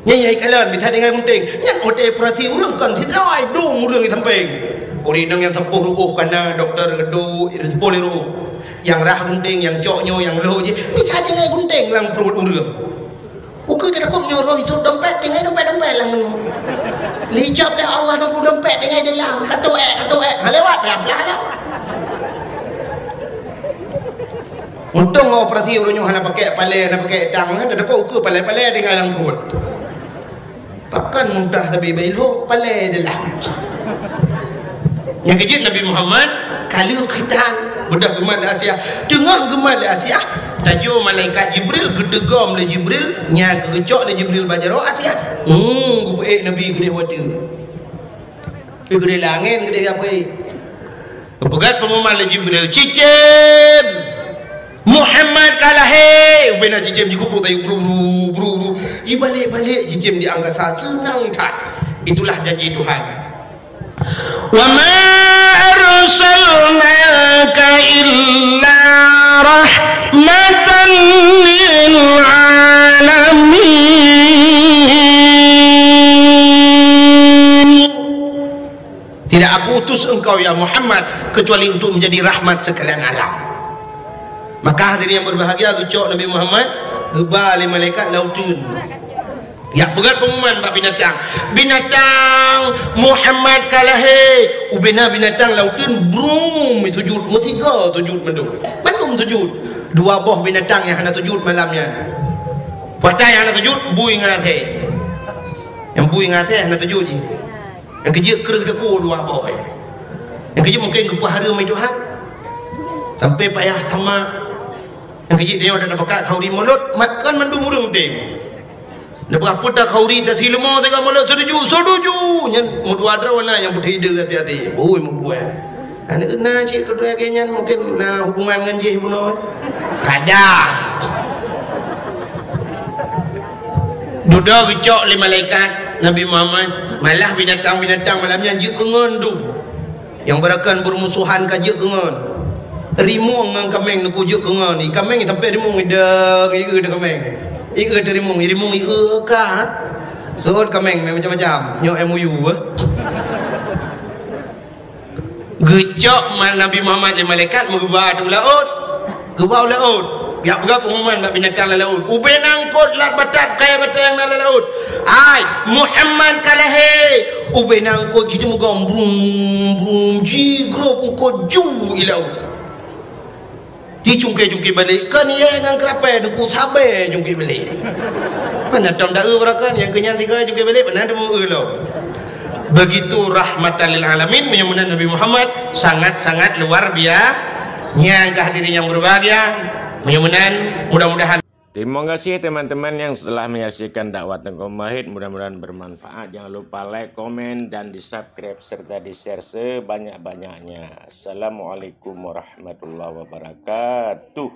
Nyan nyang ikalon, mita tinggai gunting. Nyan watée operasi ureuëng kon sidroe, dum ureuëng di sampéng. Ureuëng inong nyang sampôh ruôh kana, dokto geuduek, sampôh lé ruôh. Nyang rhah gunting, nyang cok nyoe, nyang lhok jih, mita tinggai gunting lam pruet ureuëng. Ukeue teutakot nyoe roh itu dompet, tinggai dompet-dompet lam nyoe. Lé ijab lé Allah dong dompet tinggai dalam, katoe, katoe, ha lewat, ya, belah lewat. Untông operasi uroe nyoe hana pakai palée, hana pakai dang, hana teuka ukeue palée-palée tinggai lam pruet. Pakon mudah sabe bailho palée dalam. Nyang keujeuet Nabi Muhammad ka lheueh khitan, beudôh geumat lé Asiah. Teungoh geumat lé Asiah, tajok malaikat Jibril, geuteugom lé Jibril, nyang geugeucok lé Jibril bak jaroe Asiah. Hmm, geupeuék Nabi keudeh watée. Geudeh langét, geudeh apui. Geupeugah peungumat lé Jibril, "Cicém!" Muhammad ka lahé, ubena cicém jikupuk tayue bru, bru, bru, bru. Ibalek-balek cicém di angkasa, seunang that. Itulah janji Tuhan. Wa ma arsalnaka illa rahmatan lil alamin. Tidak Aku utus engkau, ya Muhammad, kecuali untuk menjadi rahmat sekalian alam. Maka hadirin yang berbahagia, geucok Nabi Muhammad, geuba lé malaikat lauteun. Yak peugah pengumuman bak binatang. Binatang, Muhammad ka lahé. Ubena binatang lauteun brum sujud, meusigoe sujud mandum. Mandum sujud. Dua boh binatang nyang hana sujud malam nyan. Patai nyang hana sujud, bui ngon asèe. Nyang bui ngon asèe hana sujud jih. Nyang keujeuet kreueh teuku dua boh. Nyang keujeuet mungken geupeuhareuem lé Tuhan. Sampai payah sama. Nyang keujeuet tanyoe dak tapakat khauri mulod, mat kan mandum ureueng tem. Neupeugah peue ta khauri ta sileumô sigoe mulod, setuju, setuju. Nyan meudua droe na nyang peuteudeuh hati-hati. Ui, meubuet. Aneuk na cit keudua lagèe nyan mungken na hubungan ngon jih bunoe. Kada. Dudoe geucok lé malaikat Nabi Muhammad, malah binatang-binatang malam nyan jeuet keu ngon dum. Nyang beurakan beurumusohan ka jeuet keu ngon. Rimueng ngon kaméng neuku jeuet keu ngon. I kaméng sampai rimueng idang, i eu teu kaméng. I eu teu rimueng, i rimueng i eu ka. Sot kaméng macam-macam. Nyoe M O U, eh. Geucok ma-, Nabi Muhammad lé malaikat meugeuba u laôt. Geuba u laôt. Yak peugah pengumuman bak binatang lam laôt. Ubena eungkôt lat batat, kayèe batat nyang na lam laôt. Hai, Muhammad ka lahé. Ubena eungkôt jiteumugom brum, brum, jigrob eungkôt ju i laôt. Di cungké-cungké balek, kan yé ngon keurapèe teungku sabé cungké balek. Mana tom da eu barakan, nyang keunyan tiga cungké balek, mana temu eu lom. Begitu rahmatan lil alamin, meunyoe meunan Nabi Muhammad sangat-sangat luar biasa. Nyang ka hadirin yang berbahagia, meunyoe meunan mudah-mudahan Terima kasih teman-teman yang telah menyaksikan dakwah Teungku Mahit. Mudah-mudahan bermanfaat. Jangan lupa like, komen, dan di-subscribe serta di-share sebanyak-banyaknya. Assalamualaikum warahmatullahi wabarakatuh.